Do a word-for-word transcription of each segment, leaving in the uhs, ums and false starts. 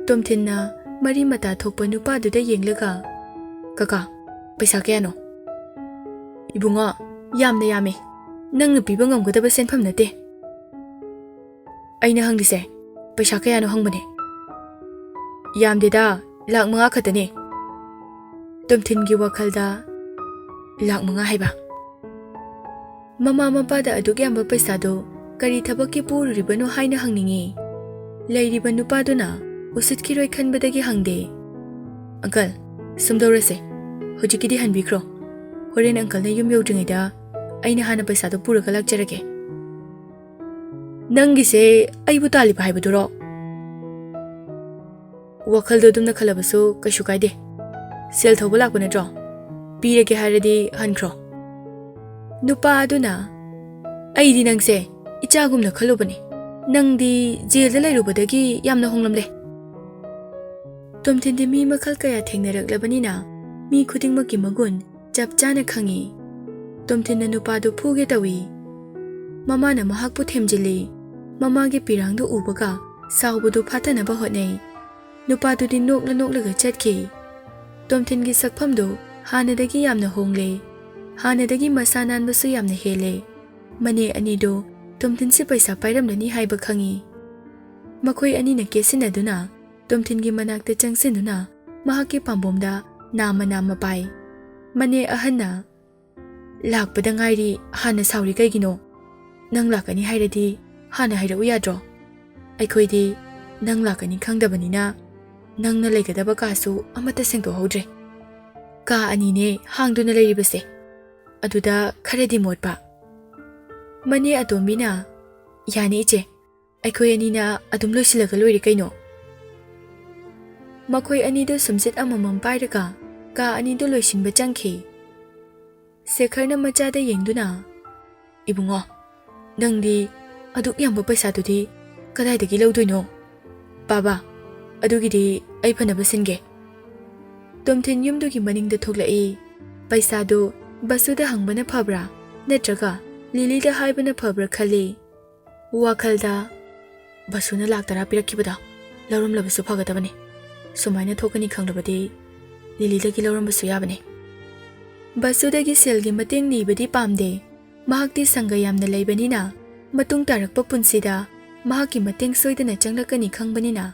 ꯇꯣꯝꯊꯤꯟꯅ ꯃꯔꯤ ꯃꯇꯥ ꯊꯣꯛꯄ ꯅꯨꯄꯥꯗꯨꯗ ꯌꯦꯡꯂꯒ, "ꯀꯀꯥ, ꯄꯩꯁꯥ ꯀꯌꯥꯅꯣ?" "ꯏꯕꯨꯡꯉꯣ, ꯌꯥꯝꯅ ꯌꯥꯝꯃꯤ꯫ ꯅꯪꯅ ꯄꯤꯕ ꯉꯝꯒꯗꯕ ꯁꯦꯟꯐꯝ ꯅꯠꯇꯦ꯫ ꯑꯩꯅ ꯍꯪꯂꯤꯁꯦ ꯄꯩꯁꯥ ꯀꯌꯥꯅꯣ ꯍꯪꯕꯅꯦ꯫ ꯌꯥꯝꯗꯦꯗ, ꯂꯥꯛ ꯃꯉꯥ ꯈꯛꯇꯅꯦ꯫" ꯇꯣꯝꯊꯤꯟꯒꯤ ꯋꯥꯈꯜꯗ, "ꯂꯥꯛ ꯃꯉꯥ ꯍꯥꯏꯕ? ꯃꯃꯥ ꯃꯄꯥꯗ ꯑꯗꯨꯛ ꯌꯥꯝꯕ ꯄꯩꯁꯥꯗꯣ ꯀꯔꯤ ꯊꯕꯛꯀꯤ ꯄꯨꯔꯨꯔꯤꯕꯅꯣ ꯍꯥꯏꯅ ꯍꯪꯅꯤꯡꯉꯤ꯫ ꯂꯩꯔꯤꯕ ꯅꯨꯄꯥꯗꯨꯅ ꯎꯁꯤꯠꯈꯤꯔꯣꯏ ꯈꯟꯕꯗꯒꯤ ꯍꯪꯗꯦ꯫" "ꯑꯪꯀꯜ, ꯁꯨꯝꯗꯧꯔꯁꯦ, ꯍꯧꯖꯤꯛꯀꯤꯗꯤ ꯍꯟꯕꯤꯈ꯭ꯔꯣ꯫ ꯍꯣꯔꯦꯟ ꯑꯪꯀꯜꯅ ꯌꯨꯝ ꯌꯧꯗ꯭ꯔꯤꯉꯩꯗ ꯑꯩꯅ ꯍꯥꯟꯅ ꯄꯩꯁꯥꯗꯣ ꯄꯨꯔꯒ ꯂꯥꯛꯆꯔꯒꯦ꯫" "ꯅꯪꯒꯤꯁꯦ ꯑꯩꯕꯨ ꯇꯥꯜꯂꯤꯕ ꯍꯥꯏꯕꯗꯨꯔꯣ?" "ꯋꯥꯈꯜꯗꯣ ꯑꯗꯨꯝꯅ ꯈꯜꯂꯕꯁꯨ ꯀꯩꯁꯨ ꯀꯥꯏꯗꯦ꯫ ꯁꯦꯜ ꯊꯧꯕ ꯂꯥꯛꯄ ꯅꯠꯇ꯭ꯔꯣ? ꯄꯤꯔꯒꯦ ꯍꯥꯏꯔꯗꯤ ꯍꯟꯈ꯭ꯔꯣ꯫" ꯅꯨꯄꯥ ꯑꯗꯨꯅ, "ꯑꯩꯗꯤ ꯅꯪꯁꯦ ꯏꯆꯥꯒꯨꯝꯅ ꯈꯜꯂꯨꯕꯅꯤ꯫ ꯅꯪꯗꯤ ꯖꯦꯜꯗ ꯂꯩꯔꯨꯕꯗꯒꯤ ꯌꯥꯝꯅ ꯍꯣꯡꯂꯝꯂꯦ꯫" ꯇꯣꯝꯊꯤꯟꯗꯤ ꯃꯤ ꯃꯈꯜ ꯀꯌꯥ ꯊꯦꯡꯅꯔꯛꯂꯕꯅꯤꯅ ꯃꯤ ꯈꯨꯗꯤꯡꯃꯛꯀꯤ ꯃꯒꯨꯟ ꯆꯞ ꯆꯥꯅ ꯈꯪꯏ꯫ ꯇꯣꯝꯊꯤꯟꯅ ꯅꯨꯄꯥꯗꯨ ꯐꯨꯒꯦ ꯇꯧꯏ꯫ ꯃꯃꯥꯅ ꯃꯍꯥꯛꯄꯨ ꯊꯦꯝꯖꯤꯜꯂꯤ꯫ ꯃꯃꯥꯒꯤ ꯄꯤꯔꯥꯡꯗꯨ ꯎꯕꯒ ꯁꯥꯎꯕꯗꯨ ꯐꯥꯊꯅꯕ ꯍꯣꯠꯅꯩ꯫ ꯅꯨꯄꯥꯗꯨꯗꯤ ꯅꯣꯛꯂ ꯅꯣꯛꯂꯒ ꯆꯠꯈꯤ꯫ ꯇꯣꯝꯊꯤꯟꯒꯤ ꯁꯛꯐꯝꯗꯨ ꯍꯥꯟꯅꯗꯒꯤ ꯌꯥꯝꯅ ꯍꯣꯡꯂꯦ꯫ ꯍꯥꯟꯅꯗꯒꯤ ꯃꯁꯥ ꯅꯥꯟꯕꯁꯨ ꯌꯥꯝꯅ ꯍꯦꯜꯂꯦ꯫ ꯃꯅꯦ ꯑꯅꯤꯗꯨ ꯇꯣꯝꯊꯤꯟꯁꯤ ꯄꯩꯁꯥ ꯄꯥꯏꯔꯝꯂꯅꯤ ꯍꯥꯏꯕ ꯈꯪꯏ꯫ ꯃꯈꯣꯏ ꯑꯅꯤꯅ ꯀꯦꯁꯤꯟꯅꯗꯨꯅ ꯇꯣꯝꯊꯤꯟꯒꯤ ꯃꯅꯥꯛꯇ ꯆꯪꯁꯤꯟꯗꯨꯅ ꯃꯍꯥꯛꯀꯤ ꯄꯥꯝꯕꯣꯝꯗ ꯅꯥꯝꯃ ꯅꯥꯝꯃ ꯄꯥꯏ꯫ ꯃꯅꯦ ꯑꯍꯟꯅ, "ꯂꯥꯛꯄꯗ ꯉꯥꯏꯔꯤ, ꯍꯥꯟꯅ ꯁꯥꯎꯔꯤ ꯀꯩꯒꯤꯅꯣ? ꯅꯪ ꯂꯥꯛꯀꯅꯤ ꯍꯥꯏꯔꯗꯤ ꯍꯥꯟꯅ ꯍꯥꯏꯔꯛꯎ ꯌꯥꯗ꯭ꯔꯣ? ꯑꯩꯈꯣꯏꯗꯤ ꯅꯪ ꯂꯥꯛꯀꯅꯤ ꯈꯪꯗꯕꯅꯤꯅ ꯅꯪꯅ ꯂꯩꯒꯗꯕ ꯀꯥꯁꯨ ꯑꯃꯠꯇ ꯁꯦꯡꯗꯣꯛꯍꯧꯗ꯭ꯔꯦ꯫ ꯀꯥ ꯑꯅꯤꯅꯦ ꯍꯥꯡꯗꯨꯅ ꯂꯩꯔꯤꯕꯁꯦ꯫ ꯑꯗꯨꯗ ꯈꯔꯗꯤ ꯃꯣꯠꯄ꯫" ꯃꯅꯦ ꯑꯇꯣꯝꯕꯤꯅ, "ꯌꯥꯅꯤ ꯏꯆꯦ, ꯑꯩꯈꯣꯏ ꯑꯅꯤꯅ ꯑꯗꯨꯝ ꯂꯣꯏꯁꯤꯜꯂꯒ ꯂꯣꯏꯔꯦ ꯀꯩꯅꯣ꯫" ꯃꯈꯣꯏ ꯑꯅꯤꯗꯨ ꯁꯨꯝꯆꯤꯠ ꯑꯃꯃꯝ ꯄꯥꯏꯔꯒ ꯀꯥ ꯑꯅꯤꯗꯨ ꯂꯣꯏꯁꯤꯟꯕ ꯆꯪꯈꯤ꯫ ꯁꯦꯈꯔꯅ ꯃꯆꯥꯗ ꯌꯦꯡꯗꯨꯅ, "ꯏꯕꯨꯡꯉꯣ, ꯅꯪꯗꯤ ꯑꯗꯨꯛ ꯌꯥꯝꯕ ꯄꯩꯁꯥꯗꯨꯗꯤ ꯀꯗꯥꯏꯗꯒꯤ ꯂꯧꯗꯣꯏꯅꯣ? ꯕꯥꯕꯥ, ꯑꯗꯨꯒꯤꯗꯤ ꯑꯩ ꯐꯅꯕ ꯁꯤꯟꯒꯦ꯫" ꯇꯣꯝꯊꯤꯟ ꯌꯨꯝꯗꯨꯒꯤ ꯃꯅꯤꯡꯗ ꯊꯣꯛꯂꯛꯏ꯫ ꯄꯩꯁꯥꯗꯨ ꯕꯁꯨꯗ ꯍꯪꯕꯅ ꯐꯕ꯭ꯔꯥ ꯅꯠꯇ꯭ꯔꯒ ꯂꯤꯂꯤꯗ ꯍꯥꯏꯕꯅ ꯐꯕ꯭ꯔꯥ ꯈꯜꯂꯤ꯫ ꯋꯥꯈꯜꯗ, "ꯕꯁꯨꯅ ꯂꯥꯛ ꯇꯔꯥ ꯄꯤꯔꯛꯈꯤꯕꯗꯣ ꯂꯧꯔꯝꯂꯕꯁꯨ ꯐꯒꯗꯕꯅꯤ꯫ ꯁꯨꯃꯥꯏꯅ ꯊꯣꯛꯀꯅꯤ ꯈꯪꯂꯕꯗꯤ ꯂꯤꯂꯤꯗꯒꯤ ꯂꯧꯔꯝꯕꯁꯨ ꯌꯥꯕꯅꯤ꯫" ꯕꯁꯨꯗꯒꯤ ꯁꯦꯜꯒꯤ ꯃꯇꯦꯡ ꯅꯤꯕꯗꯤ ꯄꯥꯝꯗꯦ꯫ ꯃꯍꯥꯛꯇꯤ ꯁꯪꯒ ꯌꯥꯝꯅ ꯂꯩꯕꯅꯤꯅ, ꯃꯇꯨꯡ ꯇꯥꯔꯛꯄ ꯄꯨꯟꯁꯤꯗ ꯃꯍꯥꯛꯀꯤ ꯃꯇꯦꯡ ꯁꯣꯏꯗꯅ ꯆꯪꯂꯛꯀꯅꯤ ꯈꯪꯕꯅꯤꯅ,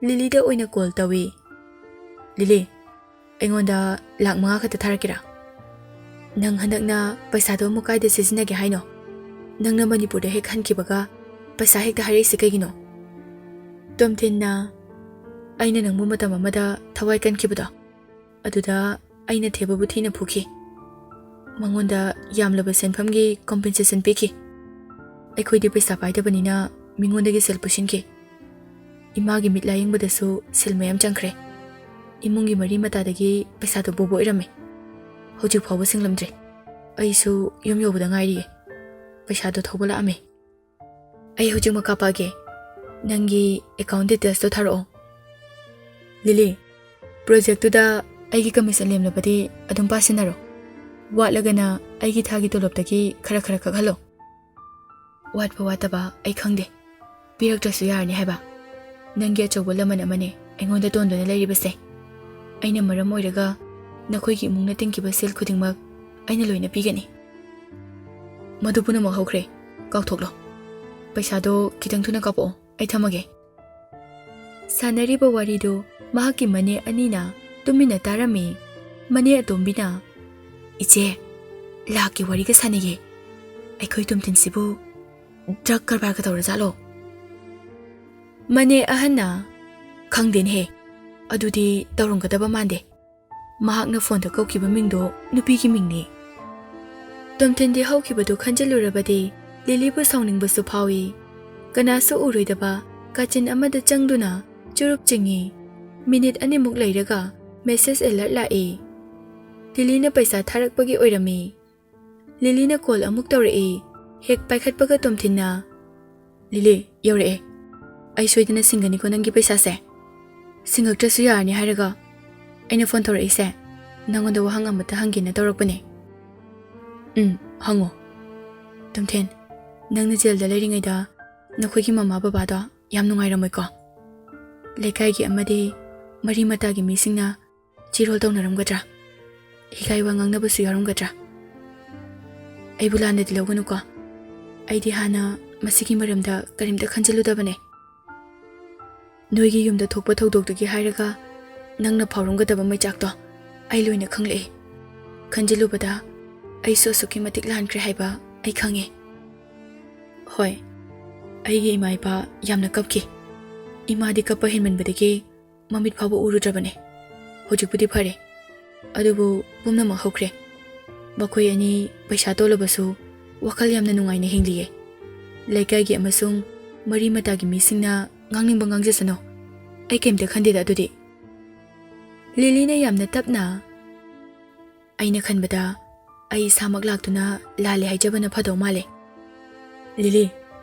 ꯂꯤꯂꯤꯗ ꯑꯣꯏꯅ ꯀꯣꯜ ꯇꯧꯏ꯫ "ꯂꯤꯂꯤ, ꯑꯩꯉꯣꯟꯗ ꯂꯥꯛ ꯃꯉꯥ ꯈꯛꯇ ꯊꯥꯔꯛꯀꯦꯔꯥ? ꯅꯪ ꯍꯟꯗꯛꯅ ꯄꯩꯁꯥꯗꯣ ꯑꯃꯨꯛ ꯀꯥꯏꯗ ꯁꯤꯖꯤꯟꯅꯒꯦ ꯍꯥꯏꯅꯣ? ꯅꯪꯅ ꯃꯅꯤꯄꯨꯔꯗ ꯍꯦꯛ ꯍꯟꯈꯤꯕꯒ ꯄꯩꯁꯥ ꯍꯦꯛꯇ ꯍꯥꯏꯔꯛꯏꯁꯦ ꯀꯩꯒꯤꯅꯣ?" ꯇꯣꯝꯊꯤꯟꯅ, "ꯑꯩꯅ ꯅꯪꯕꯨ ꯃꯇꯝ ꯑꯃꯗ ꯊꯋꯥꯏ ꯀꯟꯈꯤꯕꯗꯣ, ꯑꯗꯨꯗ ꯑꯩꯅ ꯊꯦꯕꯕꯨ ꯊꯤꯅ ꯐꯨꯈꯤ꯫ ꯃꯉꯣꯟꯗ ꯌꯥꯝꯂꯕ ꯁꯦꯟꯐꯝꯒꯤ ꯀꯣꯝꯄꯦꯟꯁꯦꯁꯟ ꯄꯤꯈꯤ꯫ ꯑꯩꯈꯣꯏꯗꯤ ꯄꯩꯁꯥ ꯄꯥꯏꯗꯕꯅꯤꯅ ꯃꯤꯉꯣꯟꯗꯒꯤ ꯁꯦꯜ ꯄꯨꯁꯤꯟꯈꯤ꯫ ꯏꯃꯥꯒꯤ ꯃꯤꯠ ꯂꯥꯌꯦꯡꯕꯗꯁꯨ ꯁꯦꯜ ꯃꯌꯥꯝ ꯆꯪꯈ꯭ꯔꯦ꯫ ꯏꯃꯨꯡꯒꯤ ꯃꯔꯤ ꯃꯇꯥꯗꯒꯤ ꯄꯩꯁꯥꯗꯣ ꯕꯣꯕ ꯑꯣꯏꯔꯝꯃꯦ꯫ ꯍꯧꯖꯤꯛ ꯐꯥꯎꯕ ꯁꯤꯡꯂꯝꯗ꯭ꯔꯤ꯫ ꯑꯩꯁꯨ ꯌꯨꯝ ꯌꯧꯕꯗ ꯉꯥꯏꯔꯤꯌꯦ꯫ ꯄꯩꯁꯥꯗꯣ ꯊꯧꯕ ꯂꯥꯛꯑꯝꯃꯦ꯫ ꯑꯩ ꯍꯧꯖꯤꯛꯃꯛ ꯀꯥꯞꯄꯛꯑꯒꯦ꯫ ꯅꯪꯒꯤ ꯑꯦꯀꯥꯎꯟ ꯗꯤꯇꯦꯜꯁꯇꯣ ꯊꯥꯔꯛꯑꯣ꯫ ꯂꯤꯂꯤ, ꯄ꯭ꯔꯣꯖꯦꯛꯇꯨꯗ ꯑꯩꯒꯤ ꯀꯃꯤꯁꯟ ꯂꯦꯝꯂꯕꯗꯤ ꯑꯗꯨꯝ ꯄꯥꯁꯤꯟꯅꯔꯣ꯫ ꯋꯥꯠꯂꯒꯅ ꯑꯩꯒꯤ ꯊꯥꯒꯤ ꯇꯣꯂꯣꯞꯇꯒꯤ ꯈꯔ ꯈꯔ ꯀꯛꯍꯜꯂꯣ꯫ ꯋꯥꯠꯄ ꯋꯥꯠꯇꯕ ꯑꯩ ꯈꯪꯗꯦ꯫ ꯄꯤꯔꯛꯇ꯭ꯔꯁꯨ ꯌꯥꯔꯅꯤ ꯍꯥꯏꯕ꯫ ꯅꯪꯒꯤ ꯑꯆꯧꯕ ꯂꯃꯟ ꯑꯃꯅꯦ ꯑꯩꯉꯣꯟꯗ ꯇꯣꯟꯗꯨꯅ ꯂꯩꯔꯤꯕꯁꯦ꯫ ꯑꯩꯅ ꯃꯔꯝ ꯑꯣꯏꯔꯒ ꯅꯈꯣꯏꯒꯤ ꯏꯃꯨꯡꯅ ꯇꯤꯡꯈꯤꯕ ꯁꯦꯜ ꯈꯨꯗꯤꯡꯃꯛ ꯑꯩꯅ ꯂꯣꯏꯅ ꯄꯤꯒꯅꯤ꯫" "ꯃꯗꯨ ꯄꯨꯝꯅꯃꯛ ꯍꯧꯈ꯭ꯔꯦ꯫ ꯀꯥꯎꯊꯣꯛꯂꯣ꯫ ꯄꯩꯁꯥꯗꯣ ꯈꯤꯇꯪ ꯊꯨꯅ ꯀꯥꯞꯄꯛꯑꯣ꯫ ꯑꯩ ꯊꯝꯃꯒꯦ꯫" ꯁꯥꯟꯅꯔꯤꯕ ꯋꯥꯔꯤꯗꯨ ꯃꯍꯥꯛꯀꯤ ꯃꯅꯦ ꯑꯅꯤꯅ ꯇꯨꯃꯤꯟꯅ ꯇꯥꯔꯝꯃꯤ꯫ ꯃꯅꯦ ꯑꯇꯣꯝꯕꯤꯅ, "ꯏꯆꯦ, ꯂꯥꯛꯀꯤ ꯋꯥꯔꯤꯒ ꯁꯥꯟꯅꯩꯌꯦ꯫ ꯑꯩꯈꯣꯏ ꯇꯣꯝꯊꯤꯟꯁꯤꯕꯨ ꯗ꯭ꯔꯒ ꯀꯔꯕꯥꯔꯒ ꯇꯧꯔꯖꯥꯠꯂꯣ?" ꯃꯅꯦ ꯑꯍꯟꯅ, "ꯈꯪꯗꯦꯅꯦꯍꯦ, ꯑꯗꯨꯗꯤ ꯇꯧꯔꯝꯒꯗꯕ ꯃꯥꯟꯗꯦ꯫ ꯃꯍꯥꯛꯅ ꯐꯣꯟꯗ ꯀꯧꯈꯤꯕ ꯃꯤꯡꯗꯣ ꯅꯨꯄꯤꯒꯤ ꯃꯤꯡꯅꯤ꯫" ꯇꯣꯝꯊꯤꯟꯗꯤ ꯍꯧꯈꯤꯕꯗꯨ ꯈꯟꯖꯤꯜꯂꯨꯔꯕꯗꯤ ꯂꯤꯂꯤꯕꯨ ꯁꯥꯎꯅꯤꯡꯕꯁꯨ ꯐꯥꯎꯏ꯫ ꯀꯅꯥꯁꯨ ꯎꯔꯣꯏꯗꯕ ꯀꯥꯆꯤꯟ ꯑꯃꯗ ꯆꯪꯗꯨꯅ ꯆꯨꯔꯨꯞ ꯆꯤꯡꯏ꯫ ꯃꯤꯅꯤꯠ ꯑꯅꯤꯃꯨꯛ ꯂꯩꯔꯒ ꯃꯦꯁꯦꯖ ꯑꯦꯂꯔꯠ ꯂꯥꯛꯏ꯫ ꯂꯤꯂꯤꯅ ꯄꯩꯁꯥ ꯊꯥꯔꯛꯄꯒꯤ ꯑꯣꯏꯔꯝꯃꯤ꯫ ꯂꯤꯂꯤꯅ ꯀꯣꯜ ꯑꯃꯨꯛ ꯇꯧꯔꯛꯏ꯫ ꯍꯦꯛ ꯄꯥꯏꯈꯠꯄꯒ ꯇꯣꯝꯊꯤꯟꯅ, "ꯂꯤꯂꯤ, ꯌꯧꯔꯛꯑꯦ꯫ ꯑꯩ ꯁꯣꯏꯗꯅ ꯁꯤꯡꯒꯅꯤꯀꯣ ꯅꯪꯒꯤ ꯄꯩꯁꯥꯁꯦ꯫ ꯁꯤꯡꯉꯛꯇ꯭ꯔꯁꯨ ꯌꯥꯔꯅꯤ ꯍꯥꯏꯔꯒ?" ꯑꯩꯅ ꯐꯣꯟ ꯇꯧꯔꯛꯏꯁꯦ ꯅꯪꯉꯣꯟꯗ ꯋꯥꯍꯪ ꯑꯃꯇ ꯍꯪꯒꯦꯅ ꯇꯧꯔꯛꯄꯅꯦ꯫ ꯎꯝ, ꯍꯪꯉꯣ꯫ ꯇꯣꯝꯊꯤꯟ, ꯅꯪꯅ ꯖꯦꯜꯗ ꯂꯩꯔꯤꯉꯩꯗ ꯅꯈꯣꯏꯒꯤ ꯃꯃꯥ ꯕꯕꯥꯗꯣ ꯌꯥꯝ ꯅꯨꯡꯉꯥꯏꯔꯝꯃꯣꯏꯀꯣ? ꯂꯩꯀꯥꯏꯒꯤ ꯑꯃꯗꯤ ꯃꯔꯤ ꯃꯇꯥꯒꯤ ꯃꯤꯁꯤꯡꯅ ꯆꯤꯔꯣꯜ ꯇꯧꯅꯔꯝꯒꯗ꯭ꯔꯥ? ꯍꯤꯒꯥꯏ ꯋꯥ ꯉꯥꯡꯅꯕꯁꯨ ꯌꯥꯎꯔꯝꯒꯗ꯭ꯔꯥ? ꯑꯩꯕꯨ ꯂꯥꯟꯅꯗꯤ ꯂꯧꯒꯅꯨꯀꯣ꯫ ꯑꯩꯗꯤ ꯍꯥꯟꯅ ꯃꯁꯤꯒꯤ ꯃꯔꯝꯗ ꯀꯔꯤꯝꯇ ꯈꯟꯖꯤꯜꯂꯨꯗꯕꯅꯦ꯫ ꯅꯣꯏꯒꯤ ꯌꯨꯝꯗ ꯊꯣꯛꯄ ꯊꯧꯗꯣꯛꯇꯨꯒꯤ ꯍꯥꯏꯔꯒ ꯅꯪꯅ ꯐꯥꯎꯔꯝꯒꯗꯕ ꯃꯩꯆꯥꯛꯇꯣ ꯑꯩ ꯂꯣꯏꯅ ꯈꯪꯂꯛꯏ꯫ ꯈꯟꯖꯤꯜꯂꯨꯕꯗ ꯑꯩꯁꯨ ꯑꯁꯨꯛꯀꯤ ꯃꯇꯤꯛ ꯂꯥꯟꯈ꯭ꯔꯦ ꯍꯥꯏꯕ ꯑꯩ ꯈꯪꯉꯤ꯫ ꯍꯣꯏ, ꯑꯩꯒꯤ ꯏꯃꯥ ꯏꯄꯥ ꯌꯥꯝꯅ ꯀꯞꯈꯤ꯫ ꯏꯃꯥꯗꯤ ꯀꯞꯄ ꯍꯦꯟꯃꯟꯕꯗꯒꯤ ꯃꯃꯤꯠ ꯐꯥꯎꯕ ꯎꯔꯨꯗ꯭ꯔꯕꯅꯦ꯫ ꯍꯧꯖꯤꯛꯄꯨꯗꯤ ꯐꯔꯦ, ꯑꯗꯨꯕꯨ ꯄꯨꯝꯅꯃꯛ ꯍꯧꯈ꯭ꯔꯦ꯫ ꯃꯈꯣꯏ ꯑꯅꯤ ꯄꯩꯁꯥ ꯇꯣꯜꯂꯕꯁꯨ ꯋꯥꯈꯜ ꯌꯥꯝꯅ ꯅꯨꯡꯉꯥꯏꯅ ꯍꯤꯡꯂꯤꯌꯦ꯫ ꯂꯩꯀꯥꯏꯒꯤ ꯑꯃꯁꯨꯡ ꯃꯔꯤ ꯃꯇꯥꯒꯤ ꯃꯤꯁꯤꯡꯅ ꯉꯥꯡꯅꯤꯡꯕ ꯉꯥꯡꯖꯁꯅꯨ, ꯑꯩ ꯀꯩꯝꯇ ꯈꯟꯗꯦꯗ ꯑꯗꯨꯗꯤ꯫ ꯂꯤꯂꯤꯅ ꯌꯥꯝꯅ ꯇꯞꯅ, ꯑꯩꯅ ꯈꯟꯕꯗ ꯑꯩ ꯏꯁꯥꯃꯛ ꯂꯥꯛꯇꯨꯅ ꯂꯥꯜꯂꯦ ꯍꯥꯏꯖꯕꯅ ꯐꯗꯧ ꯃꯥꯜꯂꯦ꯫ ꯂꯤꯂꯤ,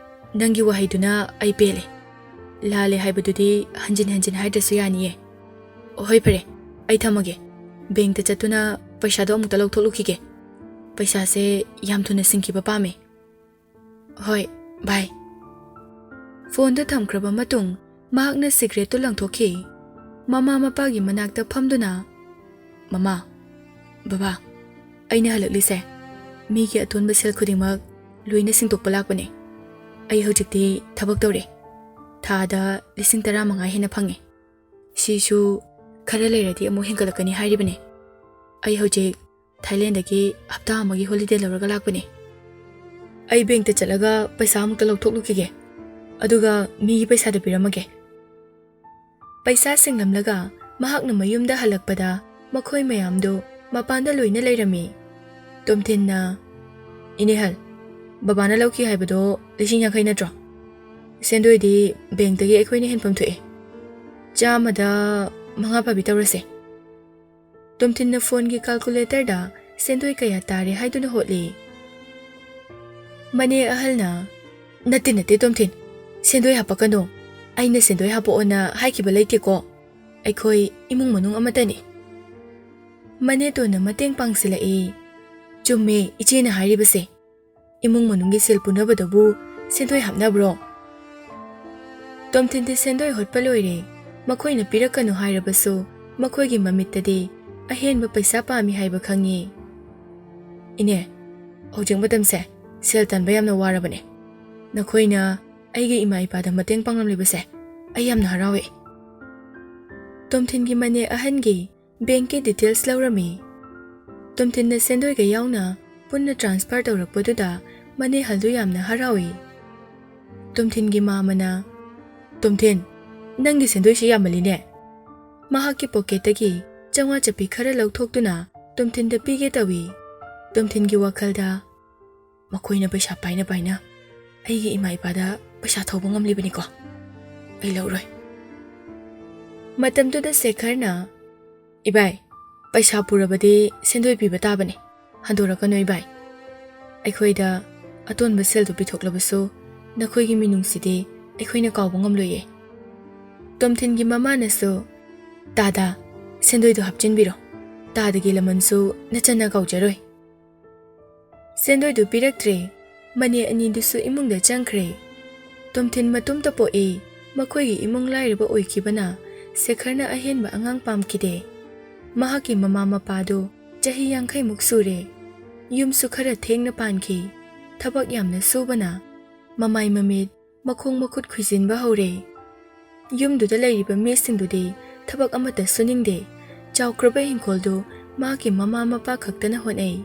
ꯅꯪꯒꯤ ꯋꯥꯍꯩꯗꯨꯅ ꯑꯩ ꯄꯦꯜꯂꯦ꯫ ꯂꯥꯜꯂꯦ ꯍꯥꯏꯕꯗꯨꯗꯤ ꯍꯟꯖꯤꯟ ꯍꯟꯖꯤꯟ ꯍꯥꯏꯗ꯭ꯔꯁꯨ ꯌꯥꯅꯤꯌꯦ꯫ ꯍꯣꯏ ꯐꯔꯦ, ꯑꯩ ꯊꯝꯃꯒꯦ꯫ ꯕꯦꯡꯛꯇ ꯆꯠꯇꯨꯅ ꯄꯩꯁꯥꯗꯣ ꯑꯃꯨꯛꯇ ꯂꯧꯊꯣꯛꯂꯨꯈꯤꯒꯦ꯫ ꯄꯩꯁꯥꯁꯦ ꯌꯥꯝ ꯊꯨꯅ ꯁꯤꯡꯈꯤꯕ ꯄꯥꯝꯃꯦ꯫ ꯍꯣꯏ, ꯕꯥꯏ꯫ ꯐꯣꯟꯗꯨ ꯊꯝꯈ꯭ꯔꯕ ꯃꯇꯨꯡ ꯃꯍꯥꯛꯅ ꯁꯤꯒꯔꯦꯠꯇꯨ ꯂꯪꯊꯣꯛꯈꯤ꯫ ꯃꯃꯥ ꯃꯄꯥꯒꯤ ꯃꯅꯥꯛꯇ ꯐꯝꯗꯨꯅ, "ꯃꯃꯥ, ꯕꯕꯥ, ꯑꯩꯅ ꯍꯜꯂꯛꯂꯤꯁꯦ ꯃꯤꯒꯤ ꯑꯇꯣꯟꯕ ꯁꯦꯜ ꯈꯨꯗꯤꯡꯃꯛ ꯂꯣꯏꯅ ꯁꯤꯡꯗꯣꯛꯄ ꯂꯥꯛꯄꯅꯦ꯫ ꯑꯩ ꯍꯧꯖꯤꯛꯇꯤ ꯊꯕꯛ ꯇꯧꯔꯦ꯫ ꯊꯥꯗ ꯂꯤꯁꯤꯡ ꯇꯔꯥꯃꯉꯥ ꯍꯦꯟꯅ ꯐꯪꯉꯦ꯫ ꯁꯤꯁꯨ ꯈꯔ ꯂꯩꯔꯗꯤ ꯑꯃꯨꯛ ꯍꯦꯟꯒꯠꯂꯛꯀꯅꯤ ꯍꯥꯏꯔꯤꯕꯅꯦ꯫ ꯑꯩ ꯍꯧꯖꯤꯛ ꯊꯥꯏꯂꯦꯟꯗꯒꯤ ꯍꯞꯇꯥ ꯑꯃꯒꯤ ꯍꯣꯂꯤꯗꯦ ꯂꯧꯔꯒ ꯂꯥꯛꯄꯅꯦ꯫ ꯑꯩ ꯕꯦꯡꯛꯇ ꯆꯠꯂꯒ ꯄꯩꯁꯥ ꯑꯃꯨꯛꯇ ꯂꯧꯊꯣꯛꯂꯨꯈꯤꯒꯦ, ꯑꯗꯨꯒ ꯃꯤꯒꯤ ꯄꯩꯁꯥꯗꯨ ꯄꯤꯔꯝꯃꯒꯦ꯫" ꯄꯩꯁꯥ ꯁꯤꯡꯂꯝꯂꯒ ꯃꯍꯥꯛꯅ ꯃꯌꯨꯝꯗ ꯍꯜꯂꯛꯄꯗ ꯃꯈꯣꯏ ꯃꯌꯥꯝꯗꯨ ꯃꯄꯥꯟꯗ ꯂꯣꯏꯅ ꯂꯩꯔꯝꯃꯤ꯫ ꯇꯣꯝꯊꯤꯟꯅ, "ꯏꯅꯦꯍꯜ, ꯕꯕꯥꯅ ꯂꯧꯈꯤ ꯍꯥꯏꯕꯗꯣ ꯂꯤꯁꯤꯡ ꯌꯥꯡꯈꯩ ꯅꯠꯇ꯭ꯔꯣ? ꯁꯦꯟꯗꯣꯏꯗꯤ ꯕꯦꯡꯛꯇꯒꯤ ꯑꯩꯈꯣꯏꯅ ꯍꯦꯟꯐꯝ ꯊꯣꯛꯑꯦ꯫ ꯆꯥꯝꯃꯗ ꯃꯉꯥ ꯐꯥꯕꯤ ꯇꯧꯔꯁꯦ꯫" ꯇꯣꯝꯊꯤꯟꯅ ꯐꯣꯟꯒꯤ ꯀꯥꯜꯀꯨꯂꯦꯇꯔꯗ ꯁꯦꯟꯗꯣꯏ ꯀꯌꯥ ꯇꯥꯔꯦ ꯍꯥꯏꯗꯨꯅ ꯍꯣꯠꯂꯤ꯫ ꯃꯅꯦ ꯑꯍꯜꯅ, "ꯅꯠꯇꯦ, ꯅꯠꯇꯦ, ꯇꯣꯝꯊꯤꯟ, ꯁꯦꯟꯗꯣꯏ ꯍꯥꯄꯛꯀꯅꯨ꯫ ꯑꯩꯅ ꯁꯦꯟꯗꯣꯏ ꯍꯥꯄꯛꯑꯣꯅ ꯍꯥꯏꯈꯤꯕ ꯂꯩꯇꯦꯀꯣ꯫ ꯑꯩꯈꯣꯏ ꯏꯃꯨꯡ ꯃꯅꯨꯡ ꯑꯃꯠꯇꯅꯤ꯫ ꯃꯅꯦꯇꯣꯟꯅ ꯃꯇꯦꯡ ꯄꯥꯡꯁꯤꯜꯂꯛꯏ꯫ "ꯆꯨꯝꯃꯦ ꯏꯆꯦꯅ ꯍꯥꯏꯔꯤꯕꯁꯦ꯫ ꯏꯃꯨꯡ ꯃꯅꯨꯡꯒꯤ ꯁꯦꯜ ꯄꯨꯅꯕꯗꯕꯨ ꯁꯦꯟꯗꯣꯏ ꯍꯥꯞꯅꯕ꯭ꯔꯣ?" ꯇꯣꯝꯊꯤꯟꯗꯤ ꯁꯦꯟꯗꯣꯏ ꯍꯣꯠꯄ ꯂꯣꯏꯔꯦ꯫ ꯃꯈꯣꯏꯅ ꯄꯤꯔꯛꯀꯅꯨ ꯍꯥꯏꯔꯕꯁꯨ ꯃꯈꯣꯏꯒꯤ ꯃꯃꯤꯠꯇꯗꯤ ꯑꯍꯦꯟꯕ ꯄꯩꯁꯥ ꯄꯥꯝꯃꯤ ꯍꯥꯏꯕ ꯈꯪꯉꯤ꯫ "ꯏꯅꯦ, ꯍꯧꯖꯤꯛ ꯃꯇꯝꯁꯦ ꯁꯦꯜ ꯇꯥꯟꯕ ꯌꯥꯝꯅ ꯋꯥꯔꯕꯅꯦ꯫ ꯅꯈꯣꯏꯅ ꯑꯩꯒꯤ ꯏꯃꯥ ꯏꯄꯥꯗ ꯃꯇꯦꯡ ꯄꯥꯡꯂꯝꯂꯤꯕꯁꯦ ꯑꯩ ꯌꯥꯝꯅ ꯍꯔꯥꯎꯏ꯫" ꯇꯣꯝꯊꯤꯟꯒꯤ ꯃꯅꯦ ꯑꯍꯟꯒꯤ ꯕꯦꯡꯛꯀꯤ ꯗꯤꯇꯦꯜꯁ ꯂꯧꯔꯝꯃꯤ꯫ ꯇꯣꯝꯊꯤꯟꯅ ꯁꯦꯟꯗꯣꯏꯒ ꯌꯥꯎꯅ ꯄꯨꯟꯅ ꯇ꯭ꯔꯥꯟꯁꯐꯔ ꯇꯧꯔꯛꯄꯗꯨꯗ ꯃꯅꯦ ꯍꯜꯗꯨ ꯌꯥꯝꯅ ꯍꯔꯥꯎꯏ꯫ ꯇꯣꯝꯊꯤꯟꯒꯤ ꯃꯥꯃꯅ, "ꯇꯣꯝꯊꯤꯟ, ꯅꯪꯒꯤ ꯁꯦꯟꯗꯣꯏꯁꯤ ꯌꯥꯝꯃꯜꯂꯤꯅꯦ꯫" ꯃꯍꯥꯛꯀꯤ ꯄꯣꯀꯦꯠꯇꯒꯤ ꯆꯥꯝꯃꯉꯥ ꯆꯞꯄꯤ ꯈꯔ ꯂꯧꯊꯣꯛꯇꯨꯅ ꯇꯣꯝꯊꯤꯟꯗ ꯄꯤꯒꯦ ꯇꯧꯏ꯫ ꯇꯣꯝꯊꯤꯟꯒꯤ ꯋꯥꯈꯜꯗ, "ꯃꯈꯣꯏꯅ ꯄꯩꯁꯥ ꯄꯥꯏꯅ ꯄꯥꯏꯅ ꯑꯩꯒꯤ ꯏꯃꯥ ꯏꯄꯥꯗ ꯄꯩꯁꯥ ꯊꯧꯕ ꯉꯝꯂꯤꯕꯅꯤꯀꯣ꯫ ꯑꯩ ꯂꯧꯔꯣꯏ꯫" ꯃꯇꯝꯗꯨꯗ ꯁꯦꯈꯔꯅ, "ꯏꯕꯥꯏ, ꯄꯩꯁꯥ ꯄꯨꯔꯕꯗꯤ ꯁꯦꯟꯗꯣꯏ ꯄꯤꯕ ꯇꯥꯕꯅꯤ꯫ ꯍꯟꯗꯣꯔꯛꯀꯅꯨ ꯏꯕꯥꯏ꯫ ꯑꯩꯈꯣꯏꯗ ꯑꯇꯣꯟꯕ ꯁꯦꯜꯗꯨ ꯄꯤꯊꯣꯛꯂꯕꯁꯨ ꯅꯈꯣꯏꯒꯤ ꯃꯤꯅꯨꯡꯁꯤꯗꯤ ꯑꯩꯈꯣꯏꯅ ꯀꯥꯎꯕ ꯉꯝꯂꯣꯏꯌꯦ꯫" ꯇꯣꯝꯊꯤꯟꯒꯤ ꯃꯃꯥꯅꯁꯨ, "ꯇꯥꯗ, ꯁꯦꯟꯗꯣꯏꯗꯨ ꯍꯥꯞꯆꯤꯟꯕꯤꯔꯣ꯫ ꯇꯥꯗꯒꯤ ꯂꯃꯟꯁꯨ ꯅꯆꯟꯅ ꯀꯥꯎꯖꯔꯣꯏ꯫" ꯁꯦꯟꯗꯣꯏꯗꯨ ꯄꯤꯔꯛꯇ꯭ꯔꯦ꯫ ꯃꯅꯦ ꯑꯅꯤꯗꯨꯁꯨ ꯏꯃꯨꯡꯗ ꯆꯪꯈ꯭ꯔꯦ꯫ ꯇꯣꯝꯊꯤꯟ ꯃꯇꯣꯝꯇ ꯄꯣꯛꯏ꯫ ꯃꯈꯣꯏꯒꯤ ꯏꯃꯨꯡ ꯂꯥꯏꯔꯕ ꯑꯣꯏꯈꯤꯕꯅ ꯁꯦꯈꯔꯅ ꯑꯍꯦꯟꯕ ꯑꯉꯥꯡ ꯄꯥꯝꯈꯤꯗꯦ꯫ ꯃꯍꯥꯛꯀꯤ ꯃꯃꯥ ꯃꯄꯥꯗꯨ ꯆꯍꯤ ꯌꯥꯡꯈꯩꯃꯨꯛ ꯁꯨꯔꯦ꯫ ꯌꯨꯝꯁꯨ ꯈꯔ ꯊꯦꯡꯅ ꯄꯥꯟꯈꯤ꯫ ꯊꯕꯛ ꯌꯥꯝꯅ ꯁꯨꯕꯅ ꯃꯃꯥꯏ ꯃꯃꯤꯠ, ꯃꯈꯣꯡ ꯃꯈꯨꯠ ꯈꯨꯏꯖꯤꯟꯕ ꯍꯧꯔꯦ꯫ ꯌꯨꯝꯗꯨꯗ ꯂꯩꯔꯤꯕ ꯃꯤꯁꯤꯡꯗꯨꯗꯤ ꯊꯕꯛ ꯑꯃꯠꯇ ꯁꯨꯅꯤꯡꯗꯦ꯫ ꯆꯥꯎꯈ꯭ꯔꯕ ꯏꯪꯈꯣꯜꯗꯨ ꯃꯍꯥꯛꯀꯤ ꯃꯃꯥ ꯃꯄꯥ ꯈꯛꯇꯅ ꯍꯣꯠꯅꯩ꯫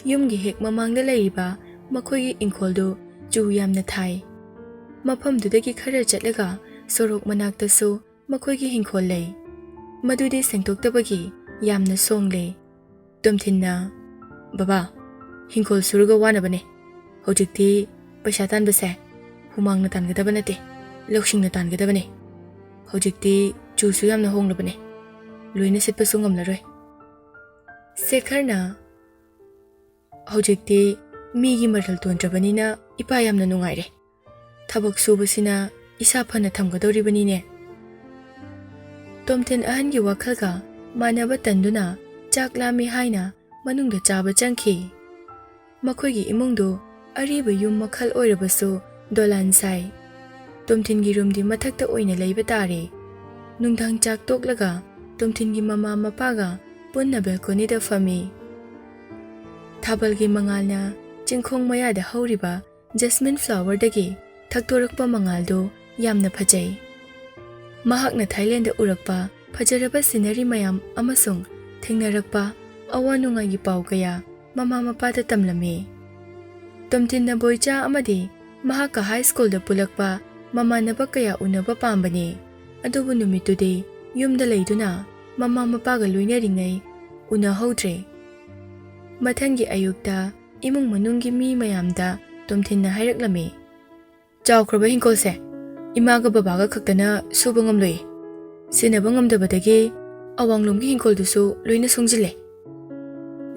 ꯌꯨꯝꯒꯤ ꯍꯦꯛ ꯃꯃꯥꯡꯗ ꯂꯩꯔꯤꯕ ꯃꯈꯣꯏꯒꯤ ꯏꯪꯈꯣꯜꯗꯨ ꯆꯨ ꯌꯥꯝꯅ ꯊꯥꯏ꯫ ꯃꯐꯝꯗꯨꯗꯒꯤ ꯈꯔ ꯆꯠꯂꯒ ꯁꯣꯔꯣꯛ ꯃꯅꯥꯛꯇꯁꯨ ꯃꯈꯣꯏꯒꯤ ꯏꯪꯈꯣꯜ ꯂꯩ꯫ ꯃꯗꯨꯗꯤ ꯁꯦꯡꯗꯣꯛꯇꯕꯒꯤ ꯌꯥꯝꯅ ꯁꯣꯡꯂꯦ꯫ ꯇꯣꯝꯊꯤꯟꯅ, "ꯕꯕꯥ, ꯏꯪꯈꯣꯜ ꯁꯨꯔꯒ ꯋꯥꯅꯕꯅꯦ꯫ ꯍꯧꯖꯤꯛꯇꯤ ꯄꯩꯁꯥ ꯇꯥꯟꯕꯁꯦ ꯍꯨꯃꯥꯡꯅ ꯇꯥꯟꯒꯗꯕ ꯅꯠꯇꯦ, ꯂꯧꯁꯤꯡꯅ ꯇꯥꯟꯒꯗꯕꯅꯦ꯫ ꯍꯧꯖꯤꯛꯇꯤ ꯆꯨꯁꯨ ꯌꯥꯝꯅ ꯍꯣꯡꯂꯕꯅꯦ, ꯂꯣꯏꯅ ꯁꯤꯠꯄꯁꯨ ꯉꯝꯂꯔꯣꯏ꯫" ꯁꯦꯈꯔꯅ, "ꯍꯧꯖꯤꯛꯇꯤ ꯃꯤꯒꯤ ꯃꯔꯜ ꯇꯣꯟꯗ꯭ꯔꯕꯅꯤꯅ ꯏꯄꯥ ꯌꯥꯝꯅ ꯅꯨꯡꯉꯥꯏꯔꯦ꯫ ꯊꯕꯛ ꯁꯨꯕꯁꯤꯅ ꯏꯁꯥ ꯐꯅ ꯊꯝꯒꯗꯧꯔꯤꯕꯅꯤꯅꯦ꯫" ꯇꯣꯝꯊꯤꯟ ꯑꯍꯟꯒꯤ ꯋꯥꯈꯜꯒ ꯃꯥꯟꯅꯕ ꯇꯟꯗꯨꯅ ꯆꯥꯛ ꯂꯥꯝꯃꯤ ꯍꯥꯏꯅ ꯃꯅꯨꯡꯗ ꯆꯥꯕ ꯆꯪꯈꯤ꯫ ꯃꯈꯣꯏꯒꯤ ꯏꯃꯨꯡꯗꯨ ꯑꯔꯤꯕ ꯌꯨꯝ ꯃꯈꯜ ꯑꯣꯏꯔꯕꯁꯨ ꯗꯣꯂꯥꯟ ꯁꯥꯏ꯫ ꯇꯣꯝꯊꯤꯟꯒꯤ ꯔꯨꯝꯗꯤ ꯃꯊꯛꯇ ꯑꯣꯏꯅ ꯂꯩꯕ ꯇꯥꯔꯦ꯫ ꯅꯨꯡꯗꯥꯡ ꯆꯥꯛ ꯇꯣꯛꯂꯒ ꯇꯣꯝꯊꯤꯟꯒꯤ ꯃꯃꯥ ꯃꯄꯥꯒ ꯄꯨꯟꯅ ꯕꯦꯜꯀꯣꯅꯤꯗ ꯐꯝꯃꯤ꯫ ꯊꯥꯕꯜꯒꯤ ꯃꯉꯥꯜꯅ ꯆꯤꯡꯈꯣꯡ ꯃꯌꯥꯗ ꯍꯧꯔꯤꯕ ꯖꯁꯃꯤꯟ ꯐ꯭ꯂꯥꯋꯔꯗꯒꯤ ꯊꯛꯇꯣꯔꯛꯄ ꯃꯉꯥꯜꯗꯨ ꯌꯥꯝꯅ ꯐꯖꯩ꯫ ꯃꯍꯥꯛꯅ ꯊꯥꯏꯂꯦꯟꯗ ꯎꯔꯛꯄ ꯐꯖꯔꯕ ꯁꯤꯅꯔꯤ ꯃꯌꯥꯝ ꯑꯃꯁꯨꯡ ꯊꯦꯡꯅꯔꯛꯄ ꯑꯋꯥ ꯅꯨꯡꯉꯥꯏꯒꯤ ꯄꯥꯎ ꯀꯌꯥ ꯃꯃꯥ ꯃꯄꯥꯗ ꯇꯝꯂꯝꯃꯤ꯫ ꯇꯣꯝꯊꯤꯟꯅ ꯕꯣꯏꯆꯥ ꯑꯃꯗꯤ ꯃꯍꯥꯛꯀ ꯍꯥꯏ ꯁ꯭ꯀꯨꯜꯗ ꯄꯨꯜꯂꯛꯄ ꯃꯃꯥꯟꯅꯕ ꯀꯌꯥ ꯎꯅꯕ ꯄꯥꯝꯕꯅꯤ꯫ ꯑꯗꯨꯕꯨ ꯅꯨꯃꯤꯠꯇꯨꯗꯤ ꯌꯨꯝꯗ ꯂꯩꯗꯨꯅ ꯃꯃꯥ ꯃꯄꯥꯒ ꯂꯣꯏꯅꯔꯤꯉꯩ ꯎꯅꯍꯧꯗ꯭ꯔꯦ꯫ ꯃꯊꯪꯒꯤ ꯑꯌꯨꯛꯇ ꯏꯃꯨꯡ ꯃꯅꯨꯡꯒꯤ ꯃꯤ ꯃꯌꯥꯝꯗ ꯇꯣꯝꯊꯤꯟꯅ ꯍꯥꯏꯔꯛꯂꯝꯃꯤ, "ꯆꯥꯎꯈ꯭ꯔꯕ ꯍꯤꯡꯈꯣꯜꯁꯦ ꯏꯃꯥꯒ ꯕꯕꯥꯒ ꯈꯛꯇꯅ ꯁꯨꯕ ꯉꯝꯂꯣꯏ꯫ ꯁꯦꯟꯅꯕ ꯉꯝꯗꯕꯗꯒꯤ ꯑꯋꯥꯡꯂꯣꯝꯒꯤ ꯍꯤꯡꯈꯣꯜꯗꯨꯁꯨ ꯂꯣꯏꯅ ꯁꯨꯡꯖꯤꯜꯂꯦ꯫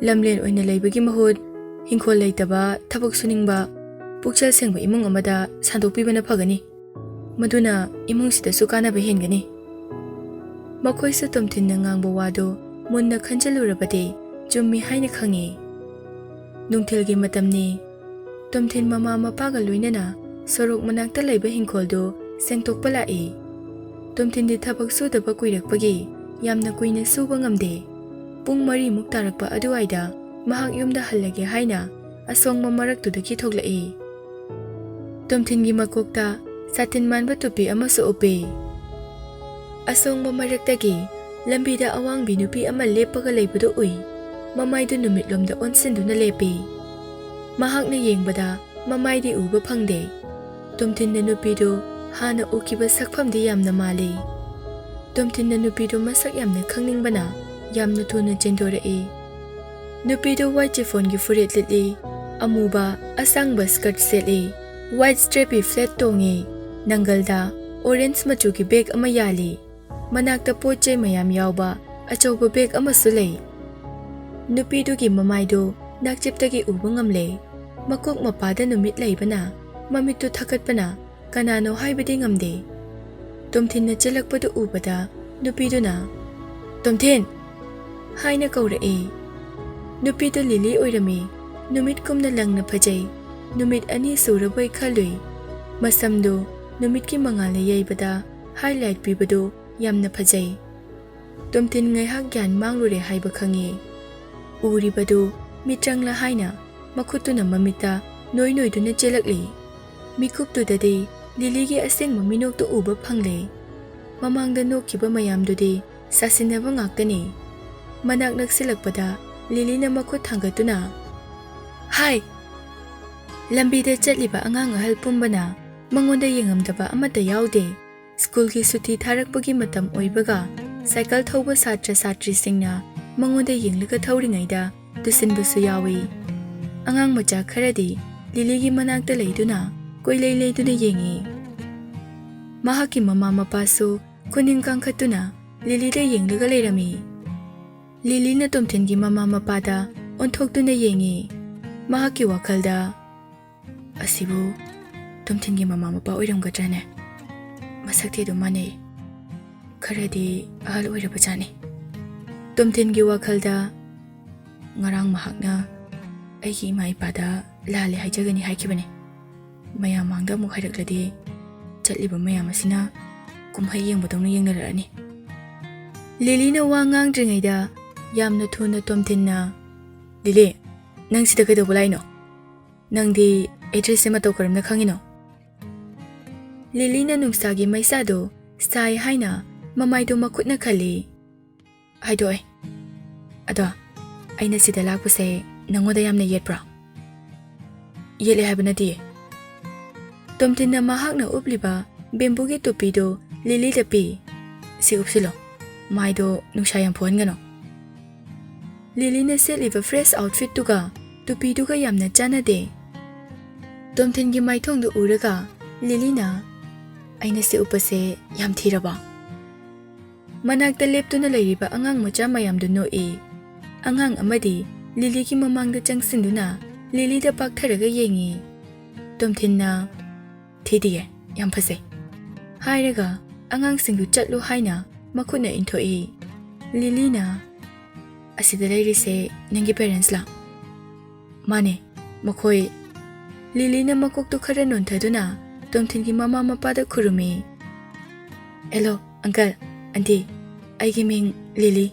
ꯂꯝꯂꯦꯟ ꯑꯣꯏꯅ ꯂꯩꯕꯒꯤ ꯃꯍꯨꯠ ꯍꯤꯡꯈꯣꯜ ꯂꯩꯇꯕ, ꯊꯕꯛ ꯁꯨꯅꯤꯡꯕ, ꯄꯨꯛꯆꯦꯜ ꯁꯦꯡꯕ ꯏꯃꯨꯡ ꯑꯃꯗ ꯁꯥꯟꯗꯣꯛꯄꯤꯕꯅ ꯐꯒꯅꯤ꯫ ꯃꯗꯨꯅ ꯏꯃꯨꯡꯁꯤꯗꯁꯨ ꯀꯥꯟꯅꯕ ꯍꯦꯟꯒꯅꯤ꯫" ꯃꯈꯣꯏꯁꯨ ꯇꯣꯝꯊꯤꯟꯅ ꯉꯥꯡꯕ ꯋꯥꯗꯨ ꯃꯨꯟꯅ ꯈꯟꯖꯤꯜꯂꯨꯔꯕꯗꯤ ꯆꯨꯝꯃꯤ ꯍꯥꯏꯅ ꯈꯪꯉꯤ꯫ ꯅꯨꯡꯊꯤꯜꯒꯤ ꯃꯇꯝꯅꯤ꯫ ꯇꯣꯝꯊꯤꯟ ꯃꯃꯥ ꯃꯄꯥꯒ ꯂꯣꯏꯅꯅ ꯁꯣꯔꯣꯛ ꯃꯅꯥꯛꯇ ꯂꯩꯕ ꯍꯤꯡꯈꯣꯜꯗꯨ ꯁꯦꯡꯗꯣꯛꯄ ꯂꯥꯛꯏ꯫ ꯇꯣꯝꯊꯤꯟꯗꯤ ꯊꯕꯛ ꯁꯨꯗꯕ ꯀꯨꯏꯔꯛꯄꯒꯤ ꯌꯥꯝꯅ ꯀꯨꯏꯅ ꯁꯨꯕ ꯉꯝꯗꯦ꯫ ꯄꯨꯡ ꯃꯔꯤꯃꯨꯛ ꯇꯥꯔꯛꯄ ꯑꯗꯨꯋꯥꯏꯗ ꯃꯍꯥꯛ ꯌꯨꯝꯗ ꯍꯜꯂꯒꯦ ꯍꯥꯏꯅ ꯑꯁꯣꯡꯕ ꯃꯔꯛꯇꯨꯗꯒꯤ ꯊꯣꯛꯂꯛꯏ꯫ ꯇꯣꯝꯊꯤꯟꯒꯤ ꯃꯀꯣꯛꯇ ꯁꯥꯇꯤꯟ ꯃꯥꯟꯕ ꯇꯨꯄꯤ ꯑꯃꯁꯨ ꯎꯞꯄꯤ꯫ ꯑꯁꯣꯡꯕ ꯃꯔꯛꯇꯒꯤ ꯂꯝꯕꯤꯗ ꯑꯋꯥꯡꯕꯤ ꯅꯨꯄꯤ ꯑꯃ ꯂꯦꯞꯄꯒ ꯂꯩꯕꯗꯨ ꯎꯏ꯫ ꯃꯃꯥꯏꯗꯨ ꯅꯨꯃꯤꯠꯂꯣꯝꯗ ꯑꯣꯟꯁꯤꯟꯗꯨꯅ ꯂꯦꯞꯄꯤ꯫ ꯃꯍꯥꯛꯅ ꯌꯦꯡꯕꯗ ꯃꯃꯥꯏꯗꯤ ꯎꯕ ꯐꯪꯗꯦ꯫ ꯇꯣꯝꯊꯤꯟꯅ ꯅꯨꯄꯤꯗꯨ ꯍꯥꯟꯅ ꯎꯈꯤꯕ ꯁꯛꯐꯝꯗꯤ ꯌꯥꯝꯅ ꯃꯥꯜꯂꯤ꯫ ꯇꯣꯝꯊꯤꯟꯅ ꯅꯨꯄꯤꯗꯨ ꯃꯁꯛ ꯌꯥꯝꯅ ꯈꯪꯅꯤꯡꯕꯅ ꯌꯥꯝꯅ ꯊꯨꯅ ꯆꯦꯟꯊꯣꯔꯛꯏ꯫ ꯅꯨꯄꯤꯗꯨ ꯋꯥꯏꯠ ꯆꯤꯐꯣꯟꯒꯤ ꯐꯨꯔꯤꯠ ꯂꯤꯠꯂꯤ, ꯑꯃꯨꯕ ꯑꯁꯥꯡꯕ ꯁ꯭ꯀꯔꯠ ꯁꯦꯠꯂꯤ, ꯋꯥꯏꯠ ꯁ꯭ꯇ꯭ꯔꯦꯞꯀꯤ ꯐ꯭ꯂꯦꯠ ꯇꯣꯡꯉꯤ, ꯅꯪꯒꯜꯗ ꯑꯣꯔꯦꯟꯖ ꯃꯆꯨꯒꯤ ꯕꯦꯒ ꯑꯃ ꯌꯥꯜꯂꯤ꯫ ꯃꯅꯥꯛꯇ ꯄꯣꯠ ꯆꯩ ꯃꯌꯥꯝ ꯌꯥꯎꯕ ꯑꯆꯧꯕ ꯕꯦꯒ ꯑꯃꯁꯨ ꯂꯩ꯫ ꯅꯨꯄꯤꯗꯨꯒꯤ ꯃꯃꯥꯏꯗꯨ ꯅꯥꯛꯆꯦꯞꯇꯒꯤ ꯎꯕ ꯉꯝꯂꯦ꯫ ꯃꯀꯣꯛ ꯃꯄꯥꯗ ꯅꯨꯃꯤꯠ ꯂꯩꯕꯅ ꯃꯃꯤꯠꯇꯨ ꯊꯛꯀꯠꯄꯅ ꯀꯅꯥꯅꯣ ꯍꯥꯏꯕꯗꯤ ꯉꯝꯗꯦ꯫ ꯇꯣꯝꯊꯤꯟꯅ ꯆꯦꯜꯂꯛꯄꯗꯨ ꯎꯕꯗ ꯅꯨꯄꯤꯗꯨꯅ, "ꯇꯣꯝꯊꯤꯟ!" ꯍꯥꯏꯅ ꯀꯧꯔꯛꯏ꯫ ꯅꯨꯄꯤꯗꯨ ꯂꯤꯂꯤ ꯑꯣꯏꯔꯝꯃꯤ꯫ ꯅꯨꯃꯤꯠ ꯀꯨꯝꯅ ꯂꯪꯅ ꯐꯖꯩ꯫ ꯅꯨꯃꯤꯠ ꯑꯅꯤ ꯁꯨꯔꯕꯣꯏ ꯈꯜꯂꯨꯏ꯫ ꯃꯁꯝꯗꯨ ꯅꯨꯃꯤꯠꯀꯤ ꯃꯉꯥꯜꯅ ꯌꯩꯕꯗ highlight ꯄꯤꯕꯗꯨ ꯌꯥꯝꯅ ꯐꯖꯩ꯫ ꯇꯣꯝꯊꯤꯟ ꯉꯥꯏꯍꯥꯛ ꯒ꯭ꯌꯥꯟ ꯃꯥꯡꯂꯨꯔꯦ ꯍꯥꯏꯕ ꯈꯪꯉꯤ꯫ ꯎꯔꯤꯕꯗꯨ ꯃꯤꯇ꯭ꯔꯪꯂ ꯍꯥꯏꯅ ꯃꯈꯨꯠꯇꯨꯅ ꯃꯃꯤꯠꯇ ꯅꯣꯏ ꯅꯣꯏꯗꯨꯅ ꯆꯦꯜꯂꯛꯂꯤ꯫ ꯃꯤꯀꯨꯞꯇꯨꯗꯗꯤ ꯂꯤꯂꯤꯒꯤ ꯑꯁꯦꯡꯕ ꯃꯤꯅꯣꯛꯇꯨ ꯎꯕ ꯐꯪꯂꯦ꯫ ꯃꯃꯥꯡꯗ ꯅꯣꯛꯈꯤꯕ ꯃꯌꯥꯝꯗꯨꯗꯤ ꯁꯥꯁꯤꯟꯅꯕ ꯉꯥꯛꯇꯅꯤ꯫ ꯃꯅꯥꯛ ꯅꯛꯁꯤꯜꯂꯛꯄꯗ ꯂꯤꯂꯤꯅ ꯃꯈꯨꯠ ꯊꯥꯡꯒꯠꯇꯨꯅ, "ꯍꯥꯏ!" ꯂꯝꯕꯤꯗ ꯆꯠꯂꯤꯕ ꯑꯉꯥꯡ ꯑꯍꯜ ꯄꯨꯝꯕꯅ ꯃꯉꯣꯟꯗ ꯌꯦꯡꯉꯝꯗꯕ ꯑꯃꯠꯇ ꯌꯥꯎꯗꯦ꯫ ꯁ꯭ꯀꯨꯜꯒꯤ ꯁꯨꯇꯤ ꯊꯥꯔꯛꯄꯒꯤ ꯃꯇꯝ ꯑꯣꯏꯕꯒ ꯁꯥꯏꯀꯜ ꯊꯧꯕ ꯁꯥꯇ꯭ꯔ ꯁꯥꯇ꯭ꯔꯤꯁꯤꯡꯅ ꯃꯉꯣꯟꯗ ꯌꯦꯡꯂꯒ ꯊꯧꯔꯤꯉꯩꯗ ꯇꯨꯁꯤꯟꯕꯁꯨ ꯌꯥꯎꯏ꯫ ꯑꯉꯥꯡ ꯃꯆꯥ ꯈꯔꯗꯤ ꯂꯤꯂꯤꯒꯤ ꯃꯅꯥꯛꯇ ꯂꯩꯗꯨꯅ ꯀꯣꯏꯂꯩ ꯂꯩꯗꯨꯅ ꯌꯦꯡꯏ꯫ ꯃꯍꯥꯛꯀꯤ ꯃꯃꯥ ꯃꯄꯥꯁꯨ ꯈꯨꯅꯤꯡ ꯀꯥꯡꯈꯠꯇꯨꯅ ꯂꯤꯂꯤꯗ ꯌꯦꯡꯂꯒ ꯂꯩꯔꯝꯃꯤ꯫ ꯂꯤꯂꯤꯅ ꯇꯣꯝꯊꯤꯟꯒꯤ ꯃꯃꯥ ꯃꯄꯥꯗ ꯑꯣꯟꯊꯣꯛꯇꯨꯅ ꯌꯦꯡꯏ꯫ ꯃꯍꯥꯛꯀꯤ ꯋꯥꯈꯜꯗ, "ꯑꯁꯤꯕꯨ ꯇꯣꯝꯊꯤꯟꯒꯤ ꯃꯃꯥ ꯃꯄꯥ ꯑꯣꯏꯔꯝꯒꯗ꯭ꯔꯥꯅꯦ? ꯃꯁꯛꯇꯤ ꯑꯗꯨꯝ ꯃꯥꯟꯅꯩ꯫ ꯈꯔꯗꯤ ꯑꯍꯜ ꯑꯣꯏꯔꯕꯖꯥꯠꯅꯤ꯫" ꯇꯣꯝꯊꯤꯟꯒꯤ ꯋꯥꯈꯜꯗ, "ꯉꯔꯥꯡ ꯃꯍꯥꯛꯅ ꯑꯩꯒꯤ ꯏꯃꯥ ꯏꯄꯥꯗ ꯂꯥꯜꯂꯦ ꯍꯥꯏꯖꯒꯅꯤ ꯍꯥꯏꯈꯤꯕꯅꯤ꯫ ꯃꯌꯥꯝ ꯃꯥꯡꯗ ꯑꯃꯨꯛ ꯍꯥꯏꯔꯛꯂꯗꯤ ꯆꯠꯂꯤꯕ ꯃꯌꯥꯝ ꯑꯁꯤꯅ ꯀꯨꯝꯍꯩ ꯌꯦꯡꯕꯗꯧꯅ ꯌꯦꯡꯅꯔꯛꯑꯅꯤ꯫" ꯂꯤꯂꯤꯅ ꯋꯥ ꯉꯥꯡꯗ꯭ꯔꯤꯉꯩꯗ ꯌꯥꯝꯅ ꯊꯨꯅ ꯇꯣꯝꯊꯤꯟꯅ, "ꯂꯤꯂꯤ, ꯅꯪ ꯁꯤꯗ ꯀꯩꯗꯧꯕ ꯂꯥꯛꯏꯅꯣ? ꯅꯪꯗꯤ address ꯁꯦ ꯃꯇꯧ ꯀꯔꯝꯅ ꯈꯪꯉꯤꯅꯣ?" ꯂꯤꯂꯤꯅ ꯅꯨꯡꯁꯥꯒꯤ ꯃꯩꯁꯥꯗꯨ ꯁꯥꯏ ꯍꯥꯏꯅ ꯃꯃꯥꯏꯗꯨ ꯃꯈꯨꯠꯅ ꯈꯜꯂꯤ꯫ "ꯍꯥꯏꯗꯣꯛꯑꯦ꯫ ꯑꯗꯣ ꯑꯩꯅ ꯁꯤꯗ ꯂꯥꯛꯄꯁꯦ ꯅꯪꯉꯣꯟꯗ ꯌꯥꯝꯅ ꯌꯦꯠꯄ꯭ꯔꯣ?" "ꯌꯦꯠꯂꯦ ꯍꯥꯏꯕ ꯅꯠꯇꯤꯌꯦ꯫" ꯇꯣꯝꯊꯤꯟꯅ ꯃꯍꯥꯛꯅ ꯎꯞꯂꯤꯕ ꯕꯦꯝꯕꯨꯒꯤ ꯇꯨꯄꯤꯗꯨ ꯂꯤꯂꯤꯗ ꯄꯤ꯫ "ꯁꯤ ꯎꯞꯁꯤꯜꯂꯣ꯫ ꯃꯥꯏꯗꯣ ꯅꯨꯡꯁꯥ ꯌꯥꯝ ꯐꯨꯍꯟꯒꯅꯨ꯫" ꯂꯤꯂꯤꯅ ꯁꯦꯠꯂꯤꯕ fresh outfit ꯇꯨꯒ ꯇꯨꯄꯤꯗꯨꯒ ꯌꯥꯝꯅ ꯆꯥꯟꯅꯗꯦ꯫ ꯇꯣꯝꯊꯤꯟꯒꯤ ꯃꯥꯏꯊꯣꯡꯗꯨ ꯎꯔꯒ ꯂꯤꯂꯤꯅ, "ꯑꯩꯅ ꯁꯤ ꯎꯞꯄꯁꯦ ꯌꯥꯝ ꯊꯤꯔꯕꯣ?" ꯃꯅꯥꯛꯇ ꯂꯦꯞꯇꯨꯅ ꯂꯩꯔꯤꯕ ꯑꯉꯥꯡ ꯃꯆꯥ ꯃꯌꯥꯝꯗꯨ ꯅꯣꯛꯏ꯫ ꯑꯉꯥꯡ ꯑꯃꯗꯤ ꯂꯤꯂꯤꯒꯤ ꯃꯃꯥꯡꯗ ꯆꯪꯁꯤꯟꯗꯨꯅ ꯂꯤꯂꯤꯗ ꯄꯥꯛꯊꯔꯒ ꯌꯦꯡꯏ꯫ ꯇꯣꯝꯊꯤꯟꯅ, "ꯊꯤꯗꯤꯌꯦ, ꯌꯥꯝ ꯐꯖꯩ" ꯍꯥꯏꯔꯒ ꯑꯉꯥꯡꯁꯤꯡꯗꯨ ꯆꯠꯂꯨ ꯍꯥꯏꯅ ꯃꯈꯨꯠꯅ ꯏꯟꯊꯣꯛꯏ꯫ ꯂꯤꯂꯤꯅ, ꯁꯤꯗ ꯂꯩꯔꯤꯁꯦ ꯅꯪꯒꯤ parents ꯂꯥ? ꯃꯥꯅꯦ, ꯃꯈꯣꯏ꯫ ꯂꯤꯂꯤꯅ ꯃꯀꯣꯛꯇꯨ ꯈꯔ ꯅꯣꯟꯊꯗꯨꯅ ꯇꯣꯝꯊꯤꯟꯒꯤ ꯃꯃꯥ ꯃꯄꯥꯗ ꯈꯨꯔꯨꯝꯃꯤ꯫ "Hello, uncle, aunty, ꯑꯩꯒꯤ ꯃꯤꯡ ꯂꯤꯂꯤ꯫"